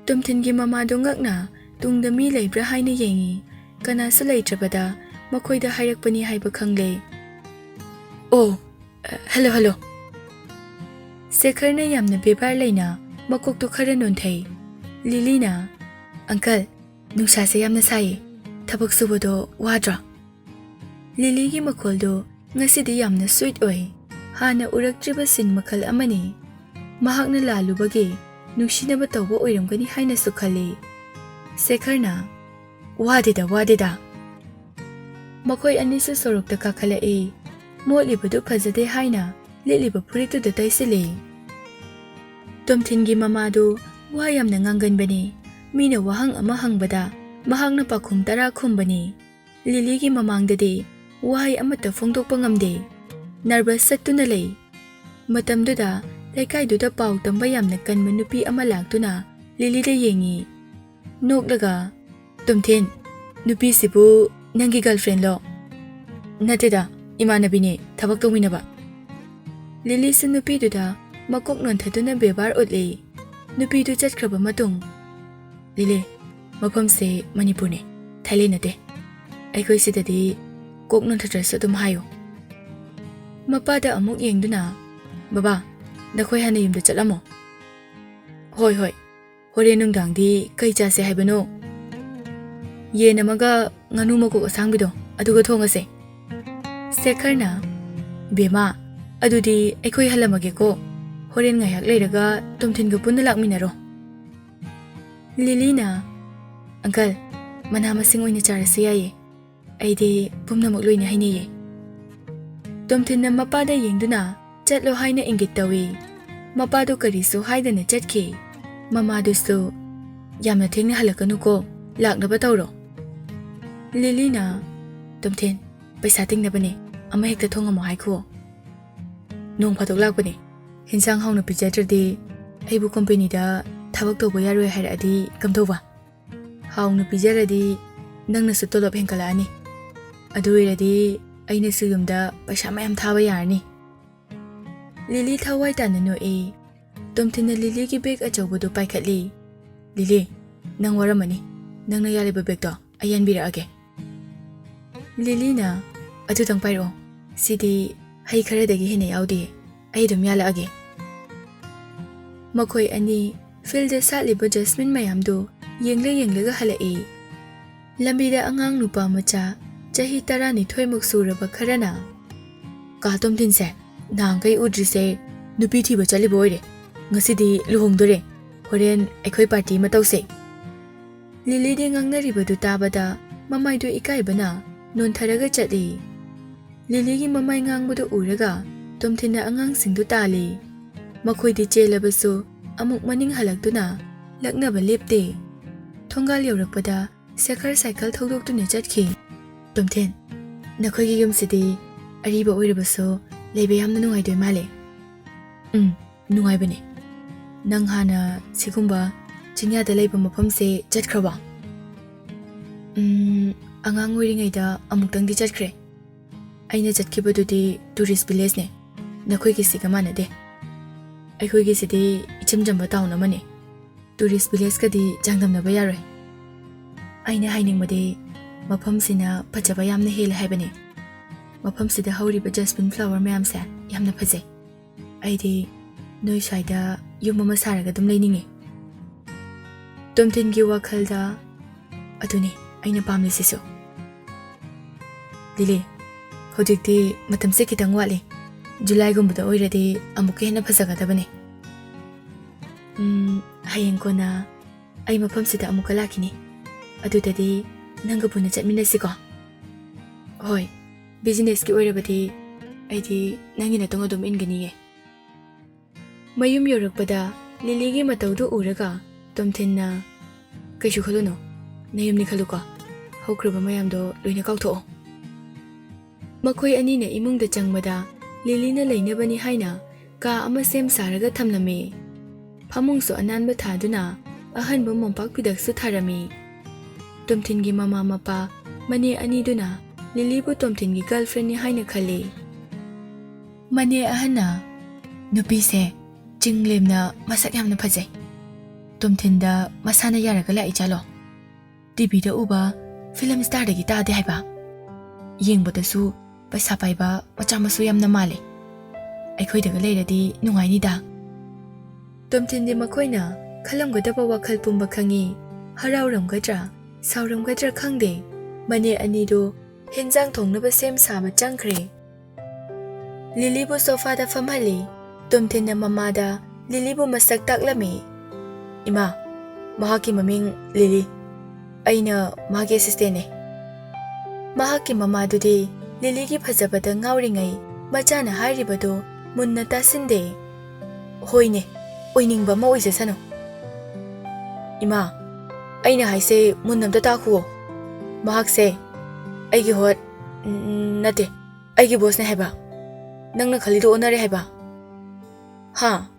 ꯇꯣꯝꯊꯤꯟꯒꯤ ꯃꯃꯥꯗꯨ ꯉꯛꯅ ꯇꯨꯡꯗ ꯃꯤ ꯂꯩꯕ꯭ꯔꯥ ꯍꯥꯏꯅ ꯌꯦꯡꯉꯤ꯫ ꯀꯅꯥꯁꯨ ꯂꯩꯇ꯭ꯔꯕꯗ ꯃꯈꯣꯏꯗ ꯍꯥꯏꯔꯛꯄꯅꯤ ꯍꯥꯏꯕ ꯈꯪꯂꯦ꯫ "ꯑꯣ, hello, hello꯫" ꯁꯦꯈꯔꯅ ꯌꯥꯝꯅ ꯕꯦꯕꯥꯔ ꯂꯩꯅ ꯃꯀꯣꯛꯇꯨ ꯈꯔ ꯅꯣꯟꯊꯩ꯫ ꯂꯤꯂꯤꯅ, "Uncle, ꯅꯨꯡꯁꯥꯁꯦ ꯌꯥꯝꯅ ꯁꯥꯏꯌꯦ, ꯊꯕꯛ ꯁꯨꯕꯗꯣ ꯋꯥꯗ꯭ꯔꯣ?" ꯂꯤꯂꯤꯒꯤ ꯃꯈꯣꯜꯗꯨ ꯉꯁꯤꯗꯤ ꯌꯥꯝꯅ sweet ꯑꯣꯏ꯫ ꯍꯥꯟꯅ ꯎꯔꯛꯇ꯭ꯔꯤꯕ scene ꯃꯈꯜ ꯑꯃꯅꯤ꯫ ꯃꯍꯥꯛꯅ ꯂꯥꯜꯂꯨꯕꯒꯤ ꯅꯨꯡꯁꯤꯅꯕ ꯇꯧꯕ ꯑꯣꯏꯔꯝꯒꯅꯤ ꯍꯥꯏꯅꯁꯨ ꯈꯜꯂꯤ꯫ ꯁꯦꯈꯔꯅ, "ꯋꯥꯗꯦꯗ, ꯋꯥꯗꯦꯗ꯫" ꯃꯈꯣꯏ ꯑꯅꯤꯁꯨ ꯁꯣꯔꯣꯛꯇ ꯀꯥꯈꯠꯂꯛꯏ꯫ ꯃꯣꯠꯂꯤꯕꯗꯨ ꯐꯖꯗꯦ ꯍꯥꯏꯅ ꯂꯤꯠꯂꯤꯕ ꯐꯨꯔꯤꯠꯇꯨꯗ ꯇꯩꯁꯤꯜꯂꯤ꯫ ꯇꯣꯝꯊꯤꯟꯒꯤ ꯃꯃꯥꯗꯨ ꯋꯥ ꯌꯥꯝꯅ ꯉꯥꯡꯒꯟꯕꯅꯤ꯫ ꯃꯤꯅ ꯋꯥꯍꯪ ꯑꯃ ꯍꯪꯕꯗ ꯃꯍꯥꯛꯅ ꯄꯥꯎꯈꯨꯝ ꯇꯔꯥ ꯈꯨꯝꯕꯅꯤ꯫ ꯂꯤꯂꯤꯒꯤ ꯃꯃꯥꯡꯗꯗꯤ ꯋꯥꯍꯩ ꯑꯃꯠꯇ ꯐꯣꯡꯗꯣꯛꯄ ꯉꯝꯗꯦ꯫ Nervous ꯆꯠꯇꯨꯅ ꯂꯩ꯫ ꯃꯇꯝꯗꯨꯗ ꯂꯩꯀꯥꯏꯗꯨꯗ ꯄꯥꯎ ꯇꯝꯕ ꯌꯥꯝꯅ ꯀꯟꯕ ꯅꯨꯄꯤ ꯑꯃ ꯂꯥꯛꯇꯨꯅ ꯂꯤꯂꯤꯗ ꯌꯦꯡꯉꯤ꯫ ꯅꯣꯛꯂꯒ, "ꯇꯣꯝꯊꯤꯟ, ꯅꯨꯄꯤꯁꯤꯕꯨ ꯅꯪꯒꯤ girlfriend ꯂꯣ?" "ꯅꯠꯇꯦꯗ, ꯏꯃꯥꯟꯅꯕꯤꯅꯦ, ꯊꯕꯛ ꯇꯧꯃꯤꯟꯅꯕ꯫" ꯂꯤꯂꯤꯁꯨ ꯅꯨꯄꯤꯗꯨꯗ ꯃꯀꯣꯛ ꯅꯣꯟꯊꯗꯨꯅ ꯕꯦꯕꯥꯔ ꯎꯠꯂꯤ꯫ ꯅꯨꯄꯤꯗꯨ ꯆꯠꯈ꯭ꯔꯕ ꯃꯇꯨꯡ, "ꯂꯤꯂꯤ, ꯃꯐꯝꯁꯦ ꯃꯅꯤꯄꯨꯔꯅꯦ, ꯊꯥꯏꯂꯦꯟ ꯅꯠꯇꯦ꯫ ꯑꯩꯈꯣꯏ ꯁꯤꯗꯗꯤ ꯀꯣꯛ ꯅꯣꯟꯊꯗ꯭ꯔꯁꯨ ꯑꯗꯨꯝ ꯍꯥꯏꯌꯨ꯫" ꯃꯄꯥꯗ ꯑꯃꯨꯛ ꯌꯦꯡꯗꯨꯅ, "ꯕꯕꯥ, ꯅꯈꯣꯏ ꯍꯥꯟꯅ ꯌꯨꯝꯗ ꯆꯠꯂꯝꯃꯣ꯫" "ꯍꯣꯏ, ꯍꯣꯏ꯫ ꯍꯣꯔꯦꯟ ꯅꯨꯡꯗꯥꯡꯗꯤ ꯀꯩ ꯆꯥꯁꯦ ꯍꯥꯏꯕꯅꯣ?" "ꯌꯦꯟ ꯑꯃꯒ ꯉꯥꯅꯨ ꯃꯀꯣꯛ ꯑꯁꯥꯡꯕꯤꯗꯣ, ꯑꯗꯨꯒ ꯊꯣꯡꯉꯁꯦ꯫" ꯁꯦꯈꯔꯅ, "ꯕꯦꯝꯃ, ꯑꯗꯨꯗꯤ ꯑꯩꯈꯣꯏ ꯍꯜꯂꯝꯃꯒꯦꯀꯣ꯫ ꯍꯣꯔꯦꯟ ꯉꯥꯏꯍꯥꯛ ꯂꯩꯔꯒ ꯇꯣꯝꯊꯤꯟꯒ ꯄꯨꯟꯅ ꯂꯥꯛꯃꯤꯟꯅꯔꯣ꯫" ꯂꯤꯂꯤꯅ, "Uncle, ꯃꯅꯥ ꯃꯁꯤꯡ ꯑꯣꯏꯅ ꯆꯥꯔꯁꯨ ꯌꯥꯏꯌꯦ꯫ ꯑꯩꯗꯤ ꯄꯨꯝꯅꯃꯛ ꯂꯣꯏꯅ ꯍꯩꯅꯩꯌꯦ꯫" ꯇꯣꯝꯊꯤꯟꯅ ꯃꯄꯥꯗ ꯌꯦꯡꯗꯨꯅ, "ꯆꯠꯂꯣ" ꯍꯥꯏꯅ ꯏꯪꯒꯤꯠ ꯇꯧꯏ꯫ ꯃꯄꯥꯗꯨ ꯀꯔꯤꯁꯨ ꯍꯥꯏꯗꯅ ꯆꯠꯈꯤ꯫ ꯃꯃꯥꯗꯨꯁꯨ, "ꯌꯥꯝꯅ ꯊꯦꯡꯅ ꯍꯜꯂꯛꯀꯅꯨꯀꯣ, ꯂꯥꯛꯅꯕ ꯇꯧꯔꯣ꯫" ꯂꯤꯂꯤꯅ, "ꯇꯣꯝꯊꯤꯟ, ꯄꯩꯁꯥ ꯇꯤꯡꯅꯕꯅꯦ, ꯑꯃ ꯍꯦꯛꯇ ꯊꯣꯡꯉꯝꯃꯣ ꯍꯥꯏꯈꯨꯋꯣ꯫ ꯅꯣꯡ ꯐꯥꯗꯣꯛ ꯂꯥꯛꯄꯅꯦ, ꯍꯤꯟꯖꯥꯡ ꯍꯥꯎꯅ ꯄꯤꯖꯗ꯭ꯔꯗꯤ ꯑꯩꯕꯨ ꯀꯝꯄꯦꯅꯤꯗ ꯊꯕꯛ ꯊꯕꯛ ꯇꯧꯕ ꯌꯥꯔꯣꯏ ꯍꯥꯏꯔꯛꯑꯗꯤ ꯀꯝꯗꯧꯕ? ꯍꯥꯎꯅ ꯄꯤꯖꯔꯗꯤ ꯅꯪꯅꯁꯨ ꯇꯣꯂꯣꯞ ꯍꯦꯟꯒꯠꯂꯛꯑꯅꯤ꯫ ꯑꯗꯨ ꯑꯣꯏꯔꯗꯤ ꯑꯩꯅꯁꯨ ꯌꯨꯝꯗ ꯄꯩꯁꯥ ꯃꯌꯥꯝ ꯊꯥꯕ ꯌꯥꯔꯅꯤ꯫ ꯂꯤꯂꯤ ꯊꯋꯥꯏ ꯇꯥꯅ ꯅꯣꯛꯏ꯫ ꯇꯣꯝꯊꯤꯟꯅ ꯂꯤꯂꯤꯒꯤ ꯕꯦꯒ ꯑꯆꯧꯕꯗꯨ ꯄꯥꯏꯈꯠꯂꯤ꯫ "ꯂꯤꯂꯤ, ꯅꯪ ꯋꯥꯔꯝꯃꯅꯤ꯫ ꯅꯪꯅ ꯌꯥꯜꯂꯤꯕ ꯕꯦꯒꯇꯣ ꯑꯩ ꯌꯥꯟꯕꯤꯔꯛꯑꯒꯦ꯫" ꯂꯤꯂꯤꯅ, "ꯑꯗꯨꯗꯪ ꯄꯥꯏꯔꯛꯑꯣ꯫ ꯁꯤꯗꯤ ꯍꯩ ꯈꯔꯗꯒꯤ ꯍꯦꯟꯅ ꯌꯥꯎꯗꯦ꯫ ꯑꯩ ꯑꯗꯨꯝ ꯌꯥꯜꯂꯛꯑꯒꯦ꯫" ꯃꯈꯣꯏ ꯑꯅꯤ ꯐꯤꯜꯗ ꯁꯥꯠꯂꯤꯕ ꯖꯁꯃꯤꯟ ꯃꯌꯥꯝꯗꯨ ꯌꯦꯡꯂ ꯌꯦꯡꯂꯒ ꯍꯜꯂꯛꯏ꯫ ꯂꯝꯕꯤꯗ ꯑꯉꯥꯡ ꯅꯨꯄꯥ ꯃꯆꯥ ꯆꯍꯤ ꯇꯔꯥꯅꯤꯊꯣꯏꯃꯨꯛ ꯁꯨꯔꯕ ꯈꯔꯅ, "ꯀꯥ ꯇꯣꯝꯊꯤꯟꯁꯦ ꯅꯍꯥꯟꯈꯩ ꯎꯗ꯭ꯔꯤꯁꯦ ꯅꯨꯄꯤ ꯊꯤꯕ ꯆꯠꯂꯤꯕ ꯑꯣꯏꯔꯦ꯫ ꯉꯁꯤꯗꯤ ꯂꯨꯍꯣꯡꯗꯣꯔꯦ꯫ ꯍꯣꯔꯦꯟ ꯑꯩꯈꯣꯏ ꯄꯥꯔꯇꯤ ꯑꯃ ꯇꯧꯁꯦ꯫" ꯂꯤꯂꯤꯗꯤ ꯉꯥꯡꯅꯔꯤꯕꯗꯨ ꯇꯥꯕꯗ ꯃꯃꯥꯏꯗꯨ ꯏꯀꯥꯏꯕꯅ ꯅꯣꯟꯊꯔꯒ ꯆꯠꯂꯤ꯫ ꯂꯤꯂꯤꯒꯤ ꯃꯃꯥꯏ ꯉꯥꯡꯕꯗꯨ ꯎꯔꯒ ꯇꯣꯝꯊꯤꯟꯅ ꯑꯉꯥꯡꯁꯤꯡꯗꯨ ꯇꯥꯜꯂꯤ꯫ ꯃꯈꯣꯏꯗꯤ ꯆꯦꯜꯂꯕꯁꯨ ꯑꯃꯨꯛ ꯃꯅꯤꯡ ꯍꯜꯂꯛꯇꯨꯅ ꯂꯛꯅꯕ ꯂꯦꯞꯇꯦ꯫ ꯊꯣꯡꯒꯥꯜ ꯌꯧꯔꯛꯄꯗ ꯁꯦꯈꯔ ꯁꯥꯏꯀꯜ ꯊꯧꯗꯣꯛꯇꯨꯅ ꯆꯠꯈꯤ꯫ "ꯇꯣꯝꯊꯤꯟ, ꯅꯈꯣꯏꯒꯤ ꯌꯨꯝꯁꯤꯗꯤ ꯑꯔꯤꯕ ꯑꯣꯏꯔꯕꯁꯨ ꯂꯩꯕ ꯌꯥꯝꯅ ꯅꯨꯡꯉꯥꯏꯗꯣꯏ ꯃꯥꯜꯂꯦ꯫" "ꯎꯝ, ꯅꯨꯡꯉꯥꯏꯕꯅꯦ꯫ ꯅꯪ ꯍꯥꯟꯅ ꯁꯤꯒꯨꯝꯕ ꯆꯤꯡꯌꯥꯗ ꯂꯩꯕ ꯃꯐꯝꯁꯦ ꯆꯠꯈ꯭ꯔꯕꯣ?" "ꯎꯝ, ꯑꯉꯥꯡ ꯑꯣꯏꯔꯤꯉꯩꯗ ꯑꯃꯨꯛꯇꯪꯗꯤ ꯆꯠꯈ꯭ꯔꯦ꯫ ꯑꯩꯅ ꯆꯠꯈꯤꯕꯗꯨꯗꯤ ꯇꯨꯔꯤꯁ ꯚꯤꯂꯦꯖꯅꯦ꯫ ꯅꯈꯣꯏꯒꯤꯁꯤꯒ ꯃꯥꯟꯅꯗꯦ꯫ ꯑꯩꯈꯣꯏꯒꯤꯁꯤꯗꯤ ꯏꯆꯝ ꯆꯝꯕ ꯇꯥꯎꯟ ꯑꯃꯅꯦ꯫ ꯇꯨꯔꯤꯁ ꯚꯤꯂꯦꯖꯀꯗꯤ ꯆꯥꯡꯗꯝꯅꯕ ꯌꯥꯔꯣꯏ꯫ ꯑꯩꯅ ꯍꯥꯏꯅꯤꯡꯕꯗꯤ ꯃꯐꯝꯁꯤꯅ ꯐꯖꯕ ꯌꯥꯝꯅ ꯍꯦꯜꯂꯦ ꯍꯥꯏꯕꯅꯤ꯫ ꯃꯐꯝꯁꯤꯗ ꯍꯧꯔꯤꯕ ꯖꯁꯃꯤꯟ ꯐ꯭ꯂꯥꯋꯔ ꯃꯌꯥꯝꯁꯦ ꯌꯥꯝꯅ ꯐꯖꯩ꯫ ꯑꯩꯗꯤ ꯅꯣꯏ ꯁ꯭ꯋꯥꯏꯗ ꯌꯨꯝ ꯑꯃ ꯁꯥꯔꯒ ꯑꯗꯨꯝ ꯂꯩꯅꯤꯡꯉꯤ꯫" ꯇꯣꯝꯊꯤꯟꯒꯤ ꯋꯥꯈꯜꯗ, "ꯑꯗꯨꯅꯤ ꯑꯩꯅ ꯄꯥꯝꯂꯤꯁꯤꯁꯨ꯫" "ꯂꯤꯂꯤ, ꯍꯧꯖꯤꯛꯇꯤ ꯃꯇꯝꯁꯦ ꯈꯤꯇꯪ ꯋꯥꯠꯂꯤ꯫ ꯖꯨꯂꯥꯏꯒꯨꯝꯕꯗ ꯑꯣꯏꯔꯗꯤ ꯑꯃꯨꯛꯀ ꯍꯦꯟꯅ ꯐꯖꯒꯗꯕꯅꯤ꯫ ꯎꯝ, ꯍꯌꯦꯡ ꯀꯣꯟꯅ ꯑꯩ ꯃꯐꯝꯁꯤꯗ ꯑꯃꯨꯛꯀ ꯂꯥꯛꯈꯤꯅꯤ꯫ ꯑꯗꯨꯗꯗꯤ ꯅꯪꯒ ꯄꯨꯟꯅ ꯆꯠꯃꯤꯟꯅꯁꯤꯀꯣ꯫" "ꯍꯣꯏ, ꯕꯤꯖꯤꯅꯦꯁꯀꯤ ꯑꯣꯏꯔꯕꯗꯤ ꯑꯩꯗꯤ ꯅꯪꯒꯤ ꯅꯇꯨꯡ ꯑꯗꯨꯝ ꯏꯟꯒꯅꯤꯌꯦ꯫" ꯃꯌꯨꯝ ꯌꯧꯔꯛꯄꯗ ꯂꯤꯂꯤꯒꯤ ꯃꯇꯧꯗꯨ ꯎꯔꯒ ꯇꯣꯝꯊꯤꯟꯅ, "ꯀꯩꯁꯨ ꯈꯜꯂꯨꯅꯨ, ꯅꯌꯨꯝꯅꯤ ꯈꯜꯂꯨꯀꯣ꯫ ꯍꯧꯈ꯭ꯔꯕ ꯃꯌꯥꯝꯗꯣ ꯂꯣꯏꯅ ꯀꯥꯎꯊꯣꯛꯑꯣ꯫" ꯃꯈꯣꯏ ꯑꯅꯤꯅ ꯏꯃꯨꯡꯗ ꯆꯪꯕꯗ ꯂꯤꯂꯤꯅ ꯂꯩꯅꯕꯅꯤ ꯍꯥꯏꯅ ꯀꯥ ꯑꯃ ꯁꯦꯝ ꯁꯥꯔꯒ ꯊꯝꯂꯝꯃꯤ꯫ ꯐꯃꯨꯡꯁꯨ ꯑꯅꯥꯟꯕ ꯊꯥꯗꯨꯅ ꯑꯍꯟꯕ ꯃꯣꯝꯄꯥꯛ ꯐꯤꯗꯛꯁꯨ ꯊꯥꯔꯝꯃꯤ꯫ ꯇꯣꯝꯊꯤꯟꯒꯤ ꯃꯃꯥ ꯃꯄꯥ, ꯃꯅꯦ ꯑꯅꯤꯗꯨꯅ ꯂꯤꯂꯤꯕꯨ ꯇꯣꯝꯊꯤꯟꯒꯤ ꯒꯔꯜꯐ꯭ꯔꯦꯟꯅꯤ ꯍꯥꯏꯅ ꯈꯜꯂꯤ꯫ ꯃꯅꯦ ꯑꯍꯟꯅ, "ꯅꯨꯄꯤꯁꯦ ꯆꯤꯡ ꯂꯦꯝꯅ ꯃꯁꯛ ꯌꯥꯝꯅ ꯐꯖꯩ꯫ ꯇꯣꯝꯊꯤꯟꯗ ꯃꯁꯥꯅ ꯌꯥꯔꯒ ꯂꯥꯛꯏ ꯖꯥꯠꯂꯣ? ꯇꯤꯚꯤꯗ ꯎꯕ ꯐꯤꯂꯝ ꯁ꯭ꯇꯥꯔꯗꯒꯤ ꯇꯥꯗꯦ ꯍꯥꯏꯕ꯫ ꯌꯦꯡꯕꯗꯁꯨ ꯄꯩꯁꯥ ꯄꯥꯏꯕ ꯃꯆꯥ ꯃꯁꯨ ꯌꯥꯝꯅ ꯃꯥꯜꯂꯦ꯫ ꯑꯩꯈꯣꯏꯗꯒ ꯂꯩꯔꯗꯤ ꯅꯨꯡꯉꯥꯏꯅꯤꯗ꯫" ꯇꯣꯝꯊꯤꯟꯗꯤ ꯃꯈꯣꯏꯅ ꯈꯜꯂꯝꯒꯗꯕ ꯋꯥꯈꯜ ꯄꯨꯝꯕ ꯈꯪꯉꯤ꯫ ꯍꯔꯥꯎꯔꯝꯒꯗ꯭ꯔꯥ, ꯁꯥꯎꯔꯝꯒꯗ꯭ꯔꯥ ꯈꯪꯗꯦ, ꯃꯅꯦ ꯑꯅꯤꯗꯨ ꯍꯦꯟꯖꯥꯡ ꯊꯣꯡꯅꯕ ꯁꯦꯝ ꯁꯥꯕ ꯆꯪꯈ꯭ꯔꯦ꯫ ꯂꯤꯂꯤꯕꯨ ꯁꯣꯐꯥꯗ ꯐꯝꯍꯜꯂꯤ꯫ ꯇꯣꯝꯊꯤꯟꯅ ꯃꯃꯥꯗ ꯂꯤꯂꯤꯕꯨ ꯃꯁꯛ ꯇꯥꯛꯂꯝꯃꯤ꯫ "ꯏꯃꯥ, ꯃꯍꯥꯛꯀꯤ ꯃꯃꯤꯡ ꯂꯤꯂꯤ꯫ ꯑꯩꯅ ꯃꯍꯥꯛꯀꯤ ꯑꯦꯁꯤꯁꯇꯦꯟꯅꯦ꯫" ꯃꯍꯥꯛꯀꯤ ꯃꯃꯥꯗꯨꯗꯤ ꯂꯤꯂꯤꯒꯤ ꯐꯖꯕꯗ ꯉꯥꯎꯔꯤꯉꯩ ꯃꯆꯥꯅ ꯍꯥꯏꯔꯤꯕꯗꯨ ꯃꯨꯟꯅ ꯇꯥꯁꯤꯟꯗꯦ꯫ "ꯍꯣꯏꯅꯦ, ꯑꯣꯏꯅꯤꯡꯕ ꯑꯃ ꯑꯣꯏꯖꯁꯅꯨ꯫" "ꯏꯃꯥ, ꯑꯩꯅ ꯍꯥꯏꯁꯦ ꯃꯨꯟꯅ ꯑꯝꯇ ꯇꯥꯈꯨꯑꯣ꯫ ꯃꯍꯥꯛꯁꯦ ꯑꯩꯒꯤ ꯍꯣꯠ, ꯎꯝ, ꯅꯠꯇꯦ, ꯑꯩꯒꯤ ꯕꯣꯁꯅꯦ ꯍꯥꯏꯕ꯫ ꯅꯪꯅ ꯈꯜꯂꯤꯗꯣ ꯑꯣꯟꯅꯔꯦ ꯍꯥꯏꯕ꯫" "ꯍꯥ?